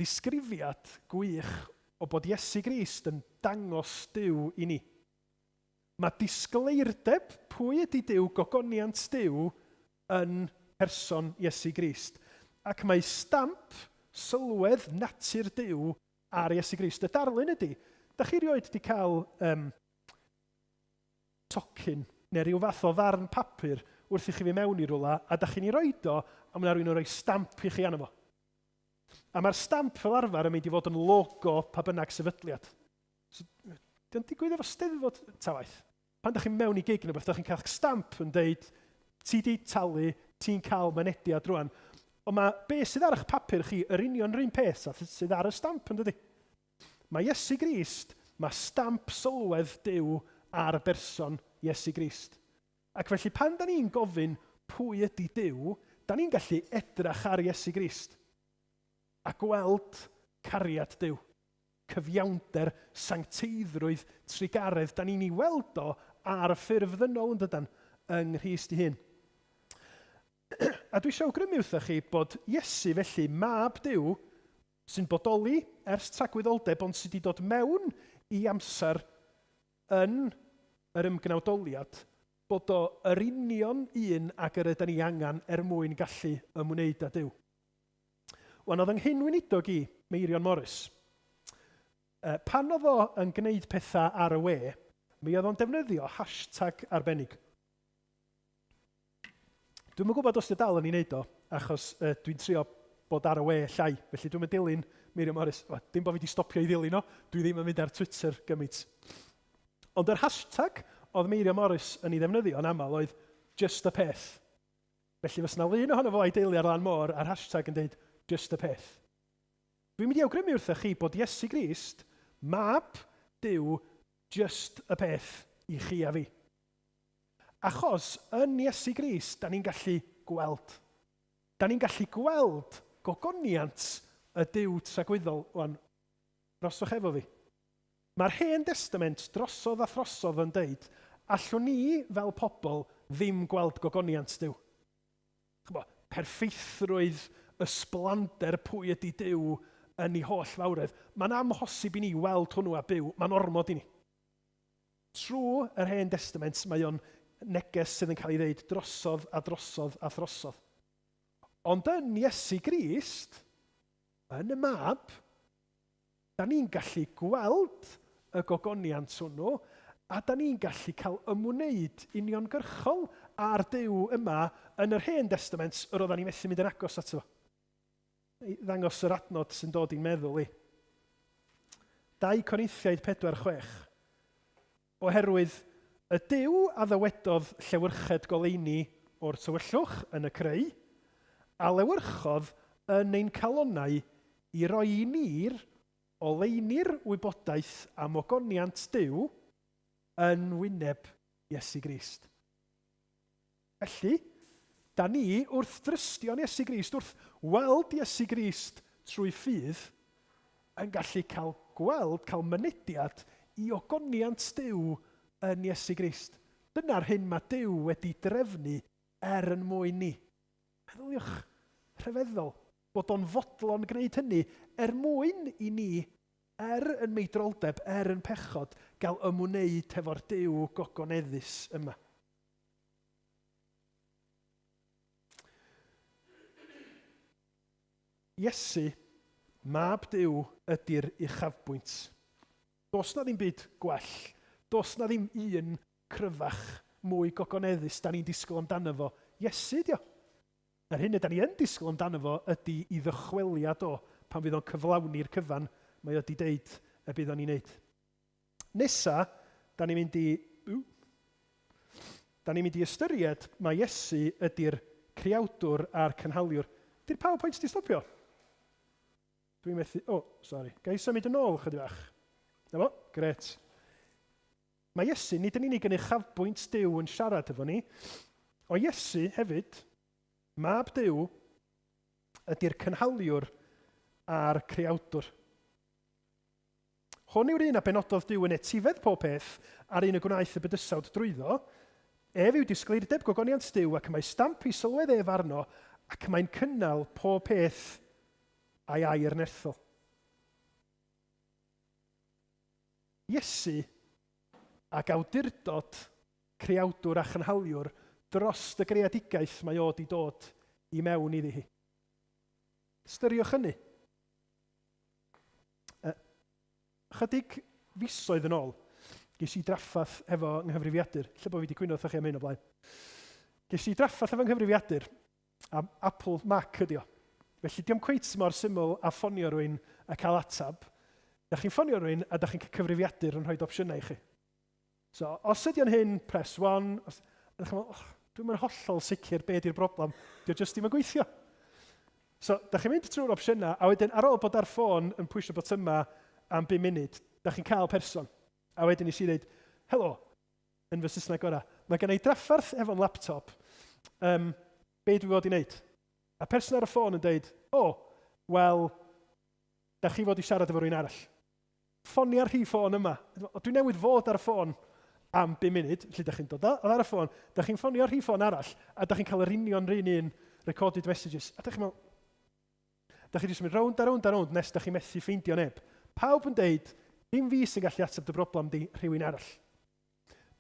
ddisgrifiad gwych o bod Iesu Grist yn dangos Duw i ni. Mae disgleirdeb pwy ydy Duw, gogoniant Duw, yn person Iesu Grist. Ac mae stamp sylwedd natur Duw ar Iesu Grist. Y darlun ydy, da chi rioed wedi cael um, tocyn neu rhyw fath o ddarn papur wrth i chi fynd mewn i rywle a da chi'n ei roed o a mae yna rhywun yn rhoi stamp i chi arno fo. A mae'r stamp fel arfer yn mynd i fod yn logo pa bynnag sefydliad. So, dio'n digwydd efo steddfod ta waeth. Pan da chi'n mewn i gig neu beth, da chi'n cael stamp yn deud, ti di talu, ti'n cael mynediad rwan. Ond mae be sydd ar eich papur chi yr union yr un peth a sydd ar y stamp yn dydy. Mae Iesu Grist, mae stamp sylwedd Duw ar berson Iesu Grist. Ac felly pan da ni'n gofyn pwy ydy Duw, da ni'n gallu edrach ar Iesu Grist a gweld cariad Duw, cyfiawnder, sancteiddrwydd, trugaredd. Da ni'n ei weld o ar y ffurf ddynol yn dydan, yng Nghrist ei hun. A dwi eisiau awgrymu wrthoch chi bod Iesu felly, mab Duw, sy'n bodoli ers tragwyddoldeb ond sydd wedi dod mewn i amser yn yr ymgnawdoliad, bod o yr union un ag yr ydan ni angen er mwyn gallu ymwneud â Duw. Wan, oedd yng nghyn-weinidog i, Meirion Morris, pan oedd o yn gwneud pethau ar y we, mi oedd o'n defnyddio hashtag arbennig. Dwi'm yn gwybod os 'di o dal yn ei wneud o, achos yy dwi'n trio bod ar y we llai, felly dwi'm yn dilyn Meirion Morris. Wel, dim bod fi 'di stopio i ddilyn o, dwi ddim yn mynd ar Twitter gymaint. Ond yr hashtag oedd Meirion Morris yn ei ddefnyddio yn aml oedd just y peth. Felly fysa 'na lun ohono fo a'i deulu ar lan môr a'r hashtag yn deud just y peth. Dwi'n mynd i awgrymu wrthoch chi bod Iesu Grist, mab Duw, just y peth i chi a fi. Achos yn Iesu Grist, da ni'n gallu gweld. Da ni'n gallu gweld gogoniant y Duw tragwyddol. Wan, roswch efo fi. Mae'r Hen Destament drosodd a throsodd yn deud, allwn ni fel pobl ddim gweld gogoniant Duw. Ch'mo', perffeithrwydd, ysblander pwy ydy Duw yn ei holl fawredd. Mae'n amhosib i ni weld hwnnw a byw, mae'n ormod i ni. Trwy yr Hen Destament mae o'n neges sydd yn cael ei ddeud drosodd a drosodd a throsodd. Ond yn Iesu Grist, yn y Mab, da ni'n gallu gweld y gogoniant hwnnw a da ni'n gallu cael ymwneud uniongyrchol â'r Duw yma yn yr Hen Destament yr oeddan ni methu mynd yn agos ato fo. I ddangos yr adnod sy'n dod i'n meddwl i. 2 Corinthiaid 4, 6. Oherwydd y Duw a ddywedodd llewyrched goleuni o'r tywyllwch yn y creu, a lewyrchodd yn ein calonnau i roi i ni'r oleuni'r wybodaeth am ogoniant Duw yn wyneb Iesu Grist. Felly, da ni wrth drystio'n Iesu Grist, wrth weld Iesu Grist trwy ffydd, yn gallu cael gweld, cael mynediad i ogoniant Duw yn Iesu Grist. Dyna'r hyn mae Duw wedi drefnu er yn mwyn ni. Meddyliwch, rhyfeddol, bod o'n fodlon gwneud hynny er mwyn i ni, er yn meidroldeb, er yn pechod, gael ymwneud hefo'r Duw gogoneddus yma. Iesu, Mab Duw, ydy'r uchafbwynt. Does 'na ddim byd gwell. Does 'na ddim un cryfach, mwy gogoneddus 'da ni'n disgwyl amdano fo. Iesu ydi o. Yr hyn yda ni yn disgwyl amdano fo ydy i ddychweliad o pan fydd o'n cyflawni'r cyfan mae o 'di deud y bydd o'n ei wneud. Nesa, da ni'n mynd i... Ww. Da ni'n mynd i ystyried mai Iesu ydy'r creawdwr a'r cynhaliwr. Di'r PowerPoint di stopio? Dwi'n methu... O, oh, sori. Ga i symud yn ôl chydig bach? Na fo, gret. Mae Iesu nid yn unig yn uchafbwynt Duw yn siarad efo ni, o Iesu hefyd, mab Duw, ydy'r cynhaliwr a'r creawdwr. Hwn yw'r un a benododd Duw yn etifedd pob peth, a'r un y gwnaeth y bydysawd drwyddo. Ef yw disgleirdeb gogoniant Duw, ac y mae stamp ei sylwedd ef arno, ac y mae'n cynnal pob peth â'i air nerthol. Iesu, ac awdurdod creawdwr a chynhaliwr drost y greadigaeth mae o 'di dod i mewn iddi hi. Ystyriwch hynny. Chydig fisoedd yn ôl, ges i drafferth efo nghyfrifiadur. Lle bod fi wedi cwyno wrthoch chi am hyn o blaen. Ges i drafferth efo nghyfrifiadur, a Apple Mac ydi o. Felly, diom cweit mor syml a ffonio rhywun a cael atab. Da chi'n ffonio rhywun a da chi'n cael cyfrifiadur yn rhoi opsiynau i chi. So, os ydy o'n hyn, press 1. Os, a da chi'n meddwl, oh, dwi'm yn hollol sicr be di'r broblem, dio jyst ddim yn gweithio. So, da chi'n mynd trwy'r opsiynau, a wedyn ar ôl bod ar ffôn yn pwysio botymau am 5 munud, da chi'n cael person. A wedyn nes i ddeud, helo, yn fy Saesneg gorau, mae gen i drafferth efo'n laptop, um, be dwi fod i wneud? A person ar y ffôn yn deud, o, oh, wel, da chi fod i siarad efo rhywun arall. Ffonia'r rhif ffôn yma. Dwi newydd fod ar y ffôn am 5 munud, felly da chi'n dod ar y ffôn, da chi'n ffonio'r rhif ffôn arall, a da chi'n cael yr union run un recorded messages. A da chi'n meddwl, da chi jyst yn mynd rownd a rownd a rownd nes da chi'n methu ffeindio neb. Pawb yn deud, dim fi sy'n gallu ateb dy broblem di, rhywun arall.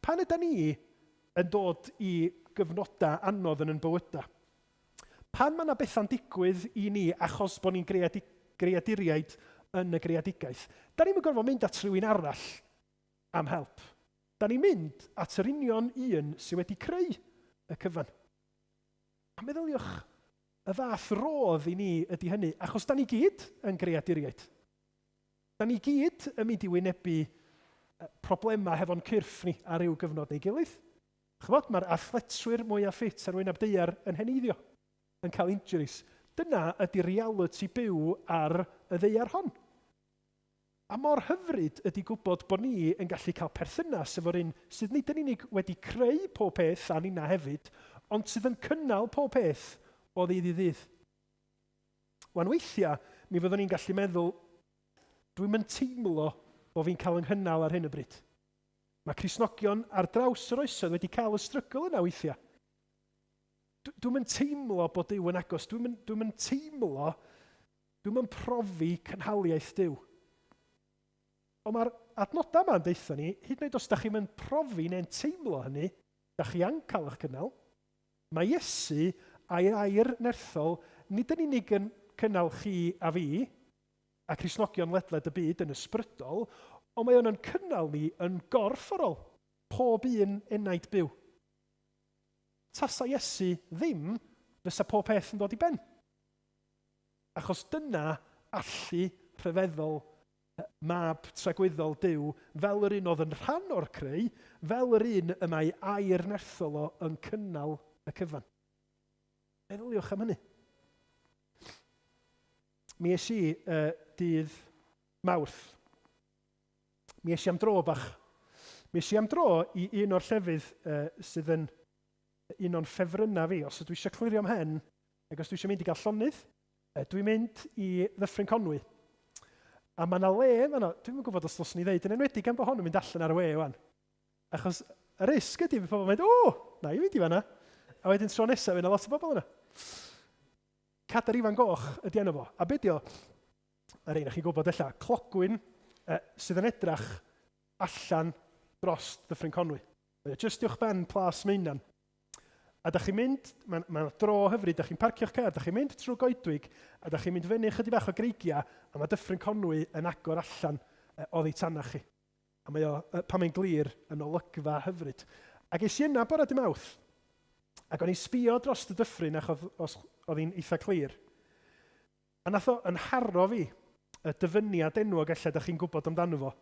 Pan yda ni yn dod i gyfnodau anodd yn yn bywydau, pan mae yna bethau'n digwydd i ni achos bod ni'n greaduriaid yn y greadigaeth, da ni'm yn gorfod mynd at rhywun arall am help. Da ni'n mynd at yr union un sydd wedi creu y cyfan. A meddyliwch, y fath rodd i ni ydy hynny, achos da ni gyd yn greaduriaid. Da ni gyd yn mynd i wynebu problemau hefo'n cyrff ni ar ryw gyfnod neu gilydd. Ch'mod, mae'r athletwyr mwyaf ffit ar wyneb daear yn heneiddio, yn cael injuries. Dyna ydy reality byw ar y ddaear hon. A mor hyfryd ydy gwybod bod ni yn gallu cael perthynas efo'r un sydd nid yn unig wedi creu pob peth, a ninna hefyd, ond sydd yn cynnal pob peth o ddydd i ddydd. Wan weithiau, mi fyddwn ni'n gallu meddwl, dwi'm yn teimlo bo fi'n cael 'y nghynnal ar hyn o bryd. Mae Cristnogion ar draws yr oesoedd wedi cael y strygl yna weithiau. Dwi'm yn teimlo bod Duw yn agos, dwi'm yn, dwi'm yn teimlo, dwi'm yn profi cynhaliaeth Duw. Ond mae'r adnodau yma yn deutha ni, hyd yn oed os da chi'm yn profi neu'n teimlo hynny, da chi yn cael eich cynnal. Mae Iesu a'i air nerthol nid yn unig yn cynnal chi a fi, a Christnogion ledled y byd yn ysbrydol, ond mae o'n yn cynnal ni yn gorfforol, pob un enaid byw. Tasa Iesu ddim, fysa pob peth yn dod i ben. Achos dyna allu rhyfeddol Mab tragwyddol Duw, fel yr un oedd yn rhan o'r creu, fel yr un y mae air nerthol o yn cynnal y cyfan. Meddyliwch am hynny. Mi es i uh, dydd Mawrth. Mi es i am dro bach. Mi es i am dro i un o'r llefydd uh, sydd yn un o'n ffefrynnau fi. Os ydw i eisiau clirio mhen, ac os dwi eisiau mynd i gael llonydd, Dwi'n mynd i Ddyffryn Conwy. A mae yna le yn fanno, dwi'm yn gwybod os ddylswn i ddeud, yn enwedig gan bod hon yn mynd allan ar y we wan. Achos y risg ydy bydd pobl yn mynd, o, na i fynd i fanna. A wedyn tro nesaf, fydd yna lot o bobl yna. Cadair Ifan Goch ydy enw fo. A be di o? Yr ein chi'n gwybod ella, clogwyn sydd yn edrach allan dros Ddyffryn Conwy. Mae o jyst uwch ben Plas Maenan. A da chi'n mynd, mae'n ma dro hyfryd, da chi'n parcio'ch car, da chi'n mynd trwy goedwig, a da chi'n mynd fyny chydig bach o greigiau, a mae Dyffryn Conwy yn agor allan oddi tanach chi. A mae o, pan mae'n glir, yn olygfa hyfryd. Ac es i yna bore dy Mawrth, ac o'n i'n sbio dros y dyffryn achos os, oedd hi'n eitha clir. A nath o yn haro fi, y dyfyniad enwog ella dach chi'n gwybod amdano fo,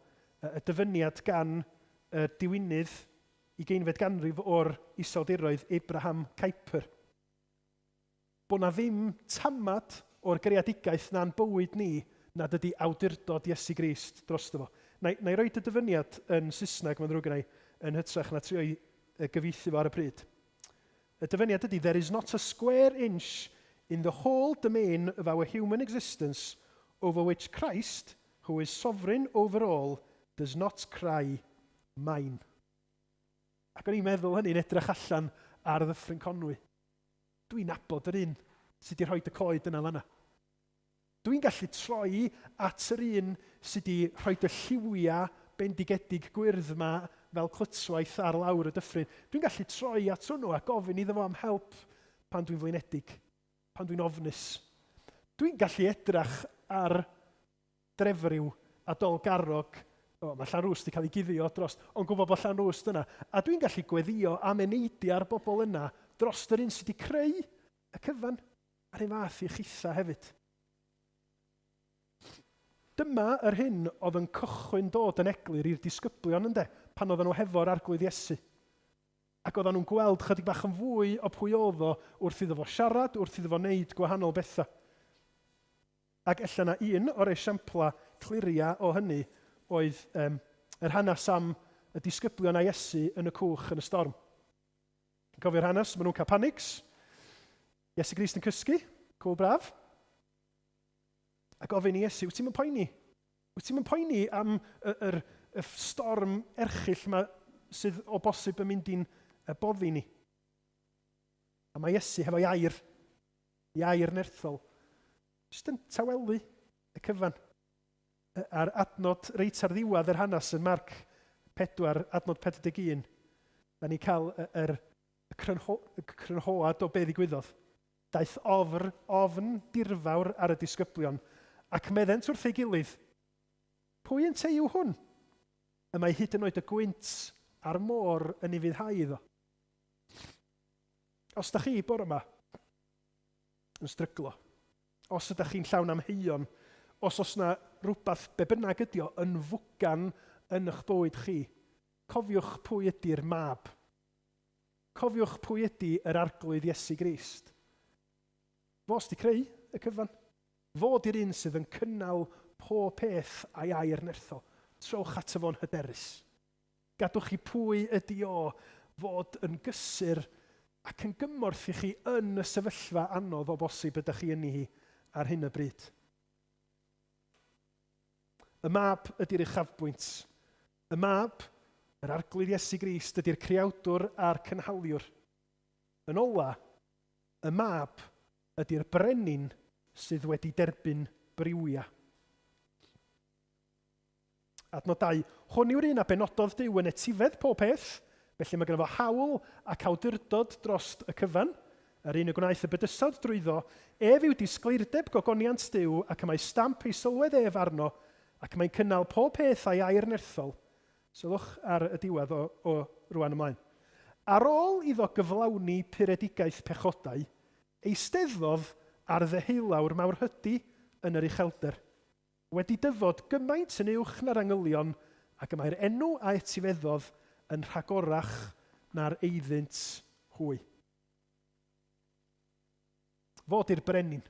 y dyfyniad gan y diwinydd ugeinfed ganrif o'r Iseldiroedd, Abraham Kuyper. Bod 'na ddim tamad o'r greadigaeth na'n bywyd ni nad ydy awdurdod Iesu Grist drosto fo. Na i, na i roid y dyfyniad yn Saesneg, mae'n ddrwg genna i, yn hytrach na trio'i gyfieithu fo ar y pryd. Y dyfyniad ydy, There is not a square inch in the whole domain of our human existence over which Christ, who is sovereign over all, does not cry, Mine. Ac o'n i'n meddwl hynny'n edrych allan ar Ddyffryn Conwy. Dwi'n nabod yr un sydd wedi rhoi y coed yna fanna. Dwi'n gallu troi at yr un sy 'di rhoid y lliwia bendigedig gwyrdd 'ma fel clytwaith ar lawr y dyffryn. Dwi'n gallu troi at hwnnw a gofyn iddo fo am help pan dwi'n flinedig, pan dwi'n ofnus. Dwi'n gallu edrach ar Drefriw a Dolgarrog, o, mae Llanrwst 'di cael ei guddio dros, ond gwybod bod Llanrwst yna, a dwi'n gallu gweddïo am eneidiau'r bobl yna drost yr un sy 'di creu y cyfan. A'r un fath i chitha hefyd. Dyma yr hyn oedd yn cychwyn dod yn eglur i'r disgyblion, ynde, pan oedden nhw hefo'r Arglwydd Iesu. Ac oedden nhw'n gweld chydig bach yn fwy o pwy oedd o wrth iddo fo siarad, wrth iddo fo wneud gwahanol bethau. Ac ella na un o'r esiamplau cliria o hynny oedd um, yr hanes am y disgyblion a Iesu yn y cwch yn y storm. Chi'n cofio'r hanes? Maen nhw'n cael panics. Iesu Grist yn cysgu, cwl braf. A gofyn i Iesu, wyt ti'n mynd poeni? Wyt ti'n mynd poeni am y, yr, y storm erchyll yma sydd o bosib yn mynd i'n boddi ni? A mae Iesu hefo'i air, ei air nerthol, jyst yn tawelu y cyfan. A'r adnod reit ar ddiwedd yr hanes yn Marc 4, adnod 41, da ni'n cael yr, y crynho, y crynhoad o be ddigwyddodd. Daeth ofr, ofn dirfawr ar y disgyblion, ac meddent wrth ei gilydd, Pwy ynteu yw hwn? Y mae hyd yn oed y gwynt a'r môr yn ufuddhau iddo. Os da chi bore yma yn stryglo, os ydych chi'n llawn amheuon, os oes na rhywbeth be bynnag ydi o yn fwgan yn eich bywyd chi, cofiwch pwy ydy'r mab. Cofiwch pwy ydy yr Arglwydd Iesu Grist. Fo sy 'di creu y cyfan. Fo 'di'r un sydd yn cynnal pob peth a'i air nerthol. Trowch ato fo'n hyderus. Gadwch i pwy ydy o fod yn gysur ac yn gymorth i chi yn y sefyllfa anodd o bosib ydych chi yni hi ar hyn o bryd. Y Mab ydy'r uchafbwynt. Y Mab, yr Arglwydd Iesu Grist, ydy'r creawdwr a'r cynhaliwr. Yn ola, y Mab ydy'r brenin sydd wedi derbyn briwiau. Adnod 2, Hwn yw'r un a benododd Duw yn etifedd pob peth, felly mae gynno fo hawl ac awdurdod drost y cyfan. Yr un y gwnaeth y bydysawd drwyddo, ef yw disgleirdeb gogoniant Duw, ac y mae stamp ei sylwedd ef arno, ac mae'n cynnal pob peth â'i air nerthol. Sylwch ar y diwedd o, o rwan ymlaen. Ar ôl iddo gyflawni puredigaeth pechodau, eisteddodd ar ddeheulawr mawrhydi yn yr uchelder, wedi dyfod gymaint yn uwch na'r angylion, ac y mae'r enw a etifeddodd yn rhagorach na'r eiddynt hwy. Fo 'di'r brenin.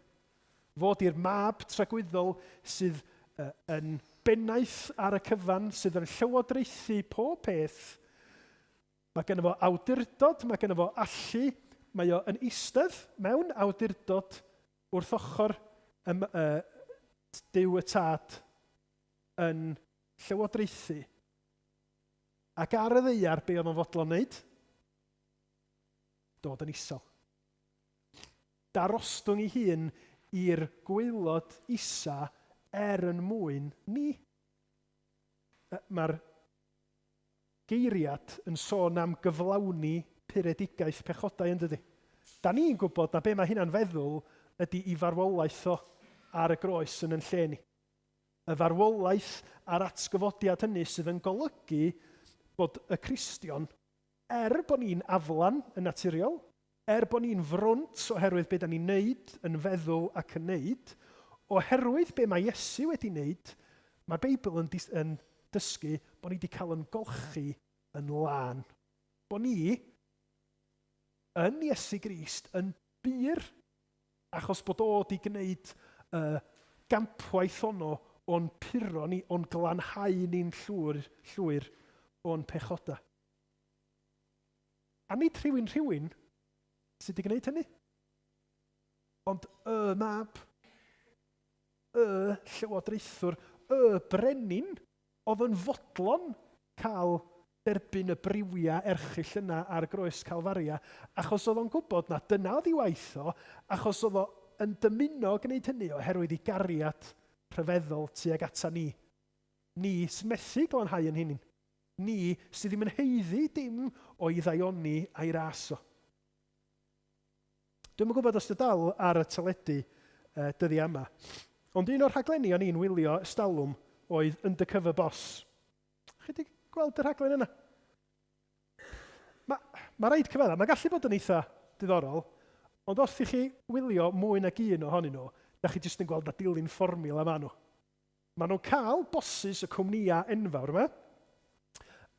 Fo 'di'r mab tragwyddol sydd yn bennaeth ar y cyfan, sydd yn llywodraethu pob peth. Mae gynno fo awdurdod, mae gynno fo allu, mae o yn eistedd mewn awdurdod wrth ochr ym, uh, Duw y Tad yn llywodraethu. Ac ar y ddaear, be oedd o'n fodlon wneud? Dod yn isel. Darostwng ei hun i'r gwaelod isa er yn mwyn ni. Mae'r geiriad yn sôn am gyflawni puredigaeth pechodau yn dydy? Da ni'n gwybod na be mae hynna'n feddwl ydy i farwolaeth o ar y groes yn yn lle ni. Y farwolaeth a'r atgyfodiad hynny sydd yn golygu bod y Cristion, er bod ni'n aflan yn naturiol, Er bod ni'n frwnt oherwydd be da ni'n neud, yn feddwl ac yn neud, oherwydd be mae Iesu wedi neud, mae'r Beibl yn, yn dysgu bod ni wedi cael yn golchi yn lân. Bod ni yn Iesu Grist yn bur, achos bod o wedi gwneud y gampwaith ono o'n puro ni, o'n glanhau ni'n llwyr, llwyr o'n pechodau. A nid rhywun rhywun sydd wedi gwneud hynny, ond y mab, y llywodraethwr, y brenin oedd yn fodlon cael derbyn y briwiau erchyll yna ar groes Calfaria, achos oedd o'n gwybod na dyna oedd ei waith o, achos oedd o yn dymuno gwneud hynny oherwydd ei gariad rhyfeddol tuag ata ni. Ni sy'n methu glanhau yn hunain. Ni sydd ddim yn haeddu dim o'i ddaioni a'i ras o. Dwi'm yn gwybod os 'di o dal ar y teledu dyddia yma, ond un o'r rhaglenni o'n i'n wylio estalwm oedd Undercover Boss. Chi 'di gweld y rhaglen yna? Mae ma raid cyfadda, mae'n gallu bod yn eitha diddorol, Ond wrth i chi wylio mwy nag un ohonyn nhw, da chi jyst yn gweld na dilyn fformiwla maen nhw. Maen nhw'n cael bosses y cwmnïau enfawr yma,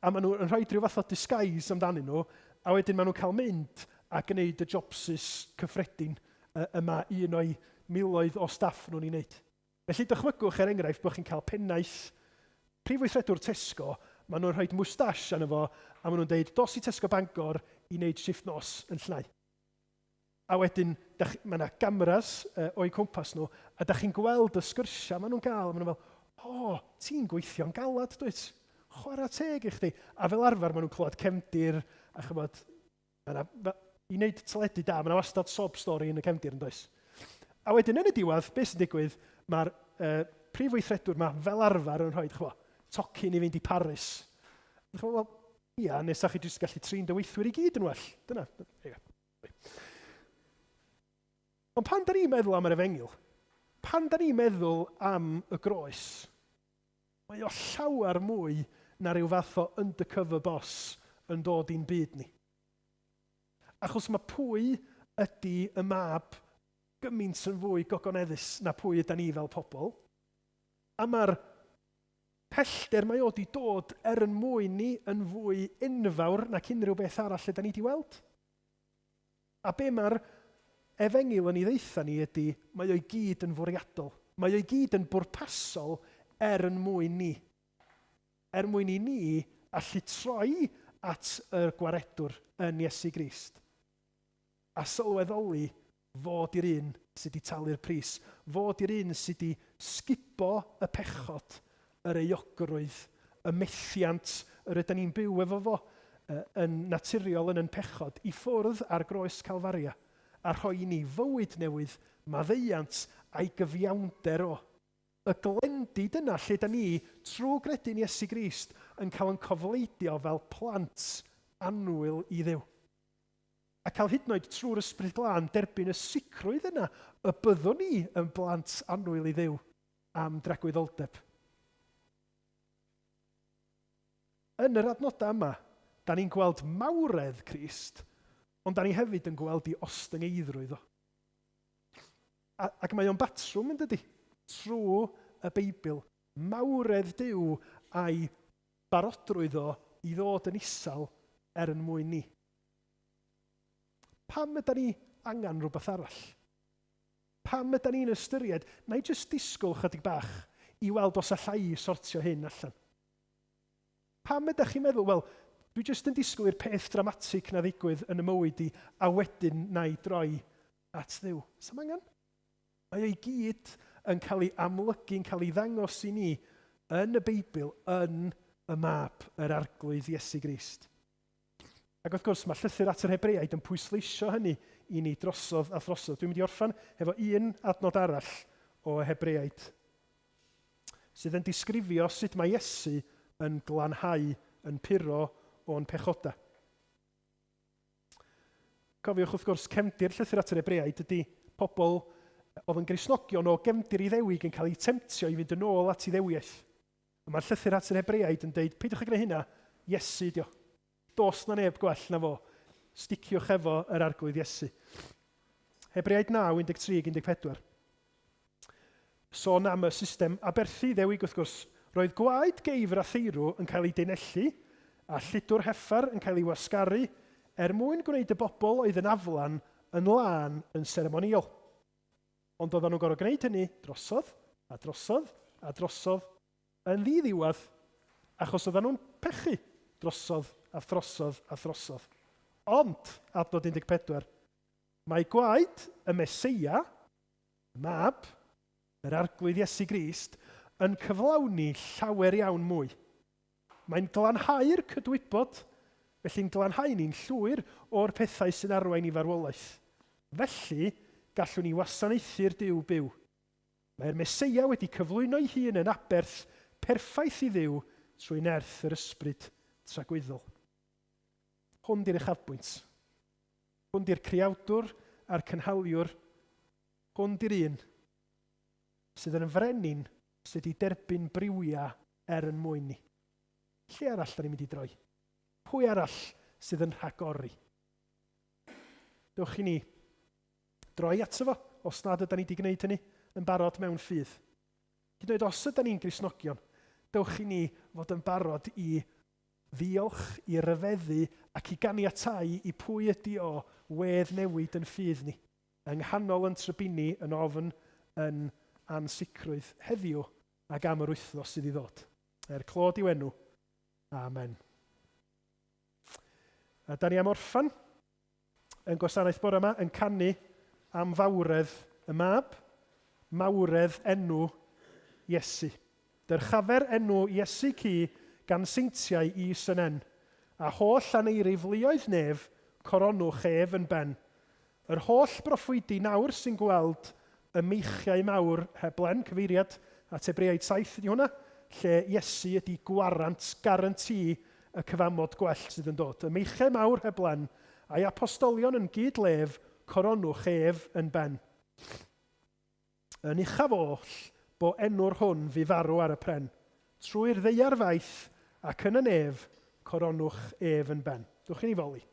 a maen nhw'n rhoi rhyw fath o disguise amdanyn nhw, a wedyn maen nhw'n cael mynd a gwneud y jobsys cyffredin y mae un o'i miloedd o staff nhw'n ei wneud. Felly dychmygwch, er enghraifft, bod chi'n cael pennaeth prif weithredwr Tesco, maen nhw'n rhoi moustache arno fo, a maen nhw'n deud, dos i Tesco Bangor i wneud shifft nos yn llnau. A wedyn, dach, mae yna gameras o'u cwmpas nhw, a da chi'n gweld y sgyrsiau maen nhw'n gael, a maen nhw fel, o, oh, ti'n gweithio'n galad, dwyt? Chwarae teg i chdi. A fel arfer, maen nhw'n clywed cefndir, a chymod, mae yna, i wneud teledu da, mae yna wastad sob story yn y cefndir, yn does? A wedyn, yn y diwedd, beth sy'n digwydd, mae'r prif weithredwr yma fel arfer yn rhoi, chymod, tocyn i fynd i Paris. Chymod, wel, ia, nes chi jyst gallu trin dy weithwyr i gyd yn well. Dyna. Ia. Ond pan da ni'n meddwl am yr efengyl, pan da ni'n meddwl am y groes, mae o llawer mwy na rhyw fath o undercover boss yn dod i'n byd ni. Achos mae pwy ydy y mab gymaint yn fwy gogoneddus na pwy yda ni fel pobl. A mae'r pellter mae o di dod er yn mwyn ni yn fwy enfawr nac unrhyw beth arall yda ni di weld. A be mae'r Efengyl yn ei ddeutha ni ydy, mae o'i gyd yn fwriadol. Mae o'i gyd yn bwrpasol er yn mwyn ni. Er mwyn i ni allu troi at y Gwaredwr yn Iesu Grist. A sylweddoli fod i'r un sydd wedi talu'r pris, fod i'r un sydd wedi sgubo y pechod, yr euogrwydd, y methiant yr ydan ni'n byw efo fo yn naturiol yn yn pechod, i ffwrdd ar groes Calfaria, a rhoi i ni fywyd newydd, maddeuant a'i gyfiawnder o. Y glendid yna lle da ni, trwy gredu'n Iesu Grist, yn cael yn cofleidio fel plant annwyl i Dduw. A cael hyd yn oed trwy'r Ysbryd Glân derbyn y sicrwydd yna y byddwn ni yn blant annwyl i Dduw am dragwyddoldeb. Yn yr adnodau yma, da ni'n gweld mawredd Crist, ond da ni hefyd yn gweld ei ostyngeiddrwydd o. A, ac mae o'n batrwm yn dydy, trwy y Beibl, mawredd Duw a'i barodrwydd o i ddod yn isel er yn mwyn ni. Pam yda ni angen rhywbeth arall? Pam yda ni'n ystyried, na i jyst disgwyl chydig bach i weld os allai i sortio hyn allan? Pam ydych chi'n meddwl, wel, dwi jyst yn disgwyl i'r peth dramatig na ddigwydd yn y mywyd i, a wedyn na i droi at Dduw? Sa'm angen. Mae o i gyd yn cael ei amlygu, yn cael ei ddangos i ni yn y Beibl, yn y Mab, yr Arglwydd Iesu Grist. Ac wrth gwrs, mae llythyr at yr Hebreaid yn pwysleisio hynny i ni drosodd a throsodd. Dwi'n mynd i orffen hefo un adnod arall o Hebreaid, sydd yn disgrifio sut mae Iesu yn glanhau, yn puro o'n pechodau. Cofiwch wrth gwrs, cefndir llythyr at yr Hebreaid ydy pobl oedd yn Gristnogion o gefndir Iddewig yn cael eu temtio i fynd yn ôl at Iddewiaeth. A mae'r llythyr at yr Hebreaid yn deud, peidiwch â gwneud hynna, Iesu ydi o. Does na neb gwell na fo. Sticiwch efo yr Arglwydd Iesu. Hebreaid 9, 13 14. Sôn am y system aberthu Iddewig wrth gwrs. Roedd gwaed geifr a theirw yn cael ei daenellu, a lludwr heffer yn cael ei wasgaru, er mwyn gwneud y bobl oedd yn aflan yn lân yn seremonïol. Ond oedden nhw'n gorfod gwneud hynny drosodd a drosodd a drosodd yn ddi-ddiwedd, achos oedden nhw'n pechu drosodd a throsodd a throsodd. Ond, adnod 14, mae gwaed y Meseia, y Mab, yr Arglwydd Iesu Grist, yn cyflawni llawer iawn mwy. Mae'n glanhau'r cydwybod, felly'n glanhau ni'n llwyr o'r pethau sy'n arwain i farwolaeth. Felly, gallwn ni wasanaethu'r Duw byw. Mae'r Meseia wedi cyflwyno'i hun yn aberth perffaith i Dduw trwy nerth yr Ysbryd tragwyddol. Hwn 'di'r uchafbwynt. Hwn 'di'r creawdwr a'r cynhaliwr. Hwn 'di'r un sydd yn frenin sydd 'di derbyn briwiau er yn mwyn ni. Lle arall da ni'n mynd i droi? Pwy arall sydd yn rhagori? Dewch i ni. Droi ato fo, os nad ydan ni 'di gwneud hynny yn barod mewn ffydd. Hyd yn oed os ydan ni'n Gristnogion, dewch i ni fod yn barod i ddiolch, i ryfeddu ac i ganiatáu i pwy ydi o wedd newid yn ffydd ni, yng nghanol yn trybini, yn ofn, yn ansicrwydd heddiw ac am yr wythnos sydd i ddod. Er clod i'w enw. Amen. A da ni am orffan yn gwasanaeth bore yma yn canu am fawredd y mab, mawredd enw Iesu. Dyrchafer enw Iesu cu gan seintiau is yn en, a holl aneirif luoedd nef, coronwch ef yn ben. Yr holl broffwydi nawr sy'n gweld y meichiau mawr heb blen, cyfeiriad at Hebreaid 7 ydy hwnna, lle Iesu ydy gwarant, guarantee, y cyfamod gwell sydd yn dod. Y meichiau mawr heb blen, a'i apostolion yn gyd-lef, coronwch ef yn ben. Yn uchaf oll, bo enw'r hwn fu farw ar y pren. Trwy'r ddaear faith, ac yn y nef, coronwch ef yn ben. Dwch i ni foli.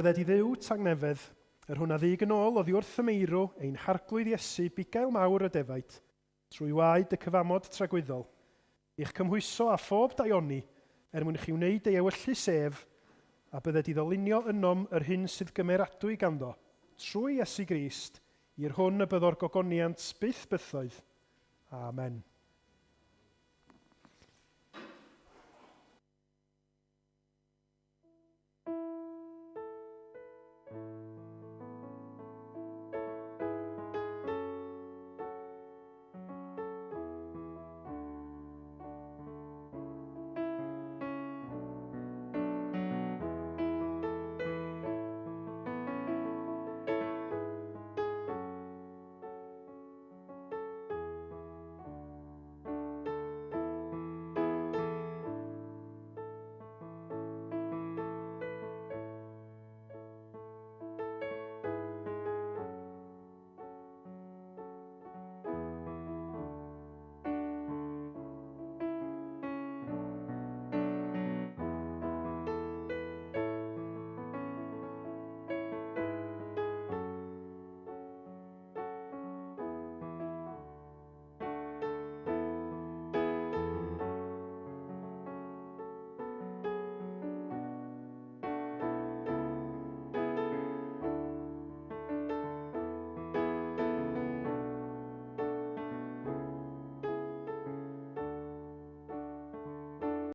Bydded i Dduw tangnefedd, yr hwn a ddug yn ôl oddi wrth y meirw ein Harglwydd Iesu, bugail mawr y defaid, trwy waed y cyfamod tragwyddol, i'ch cymhwyso â phob daioni, er mwyn i chi wneud ei ewyllys ef, a bydded iddo lunio ynom yr hyn sydd gymeradwy ganddo, trwy Iesu Grist, i'r hwn y byddo'r gogoniant byth bythoedd. Amen.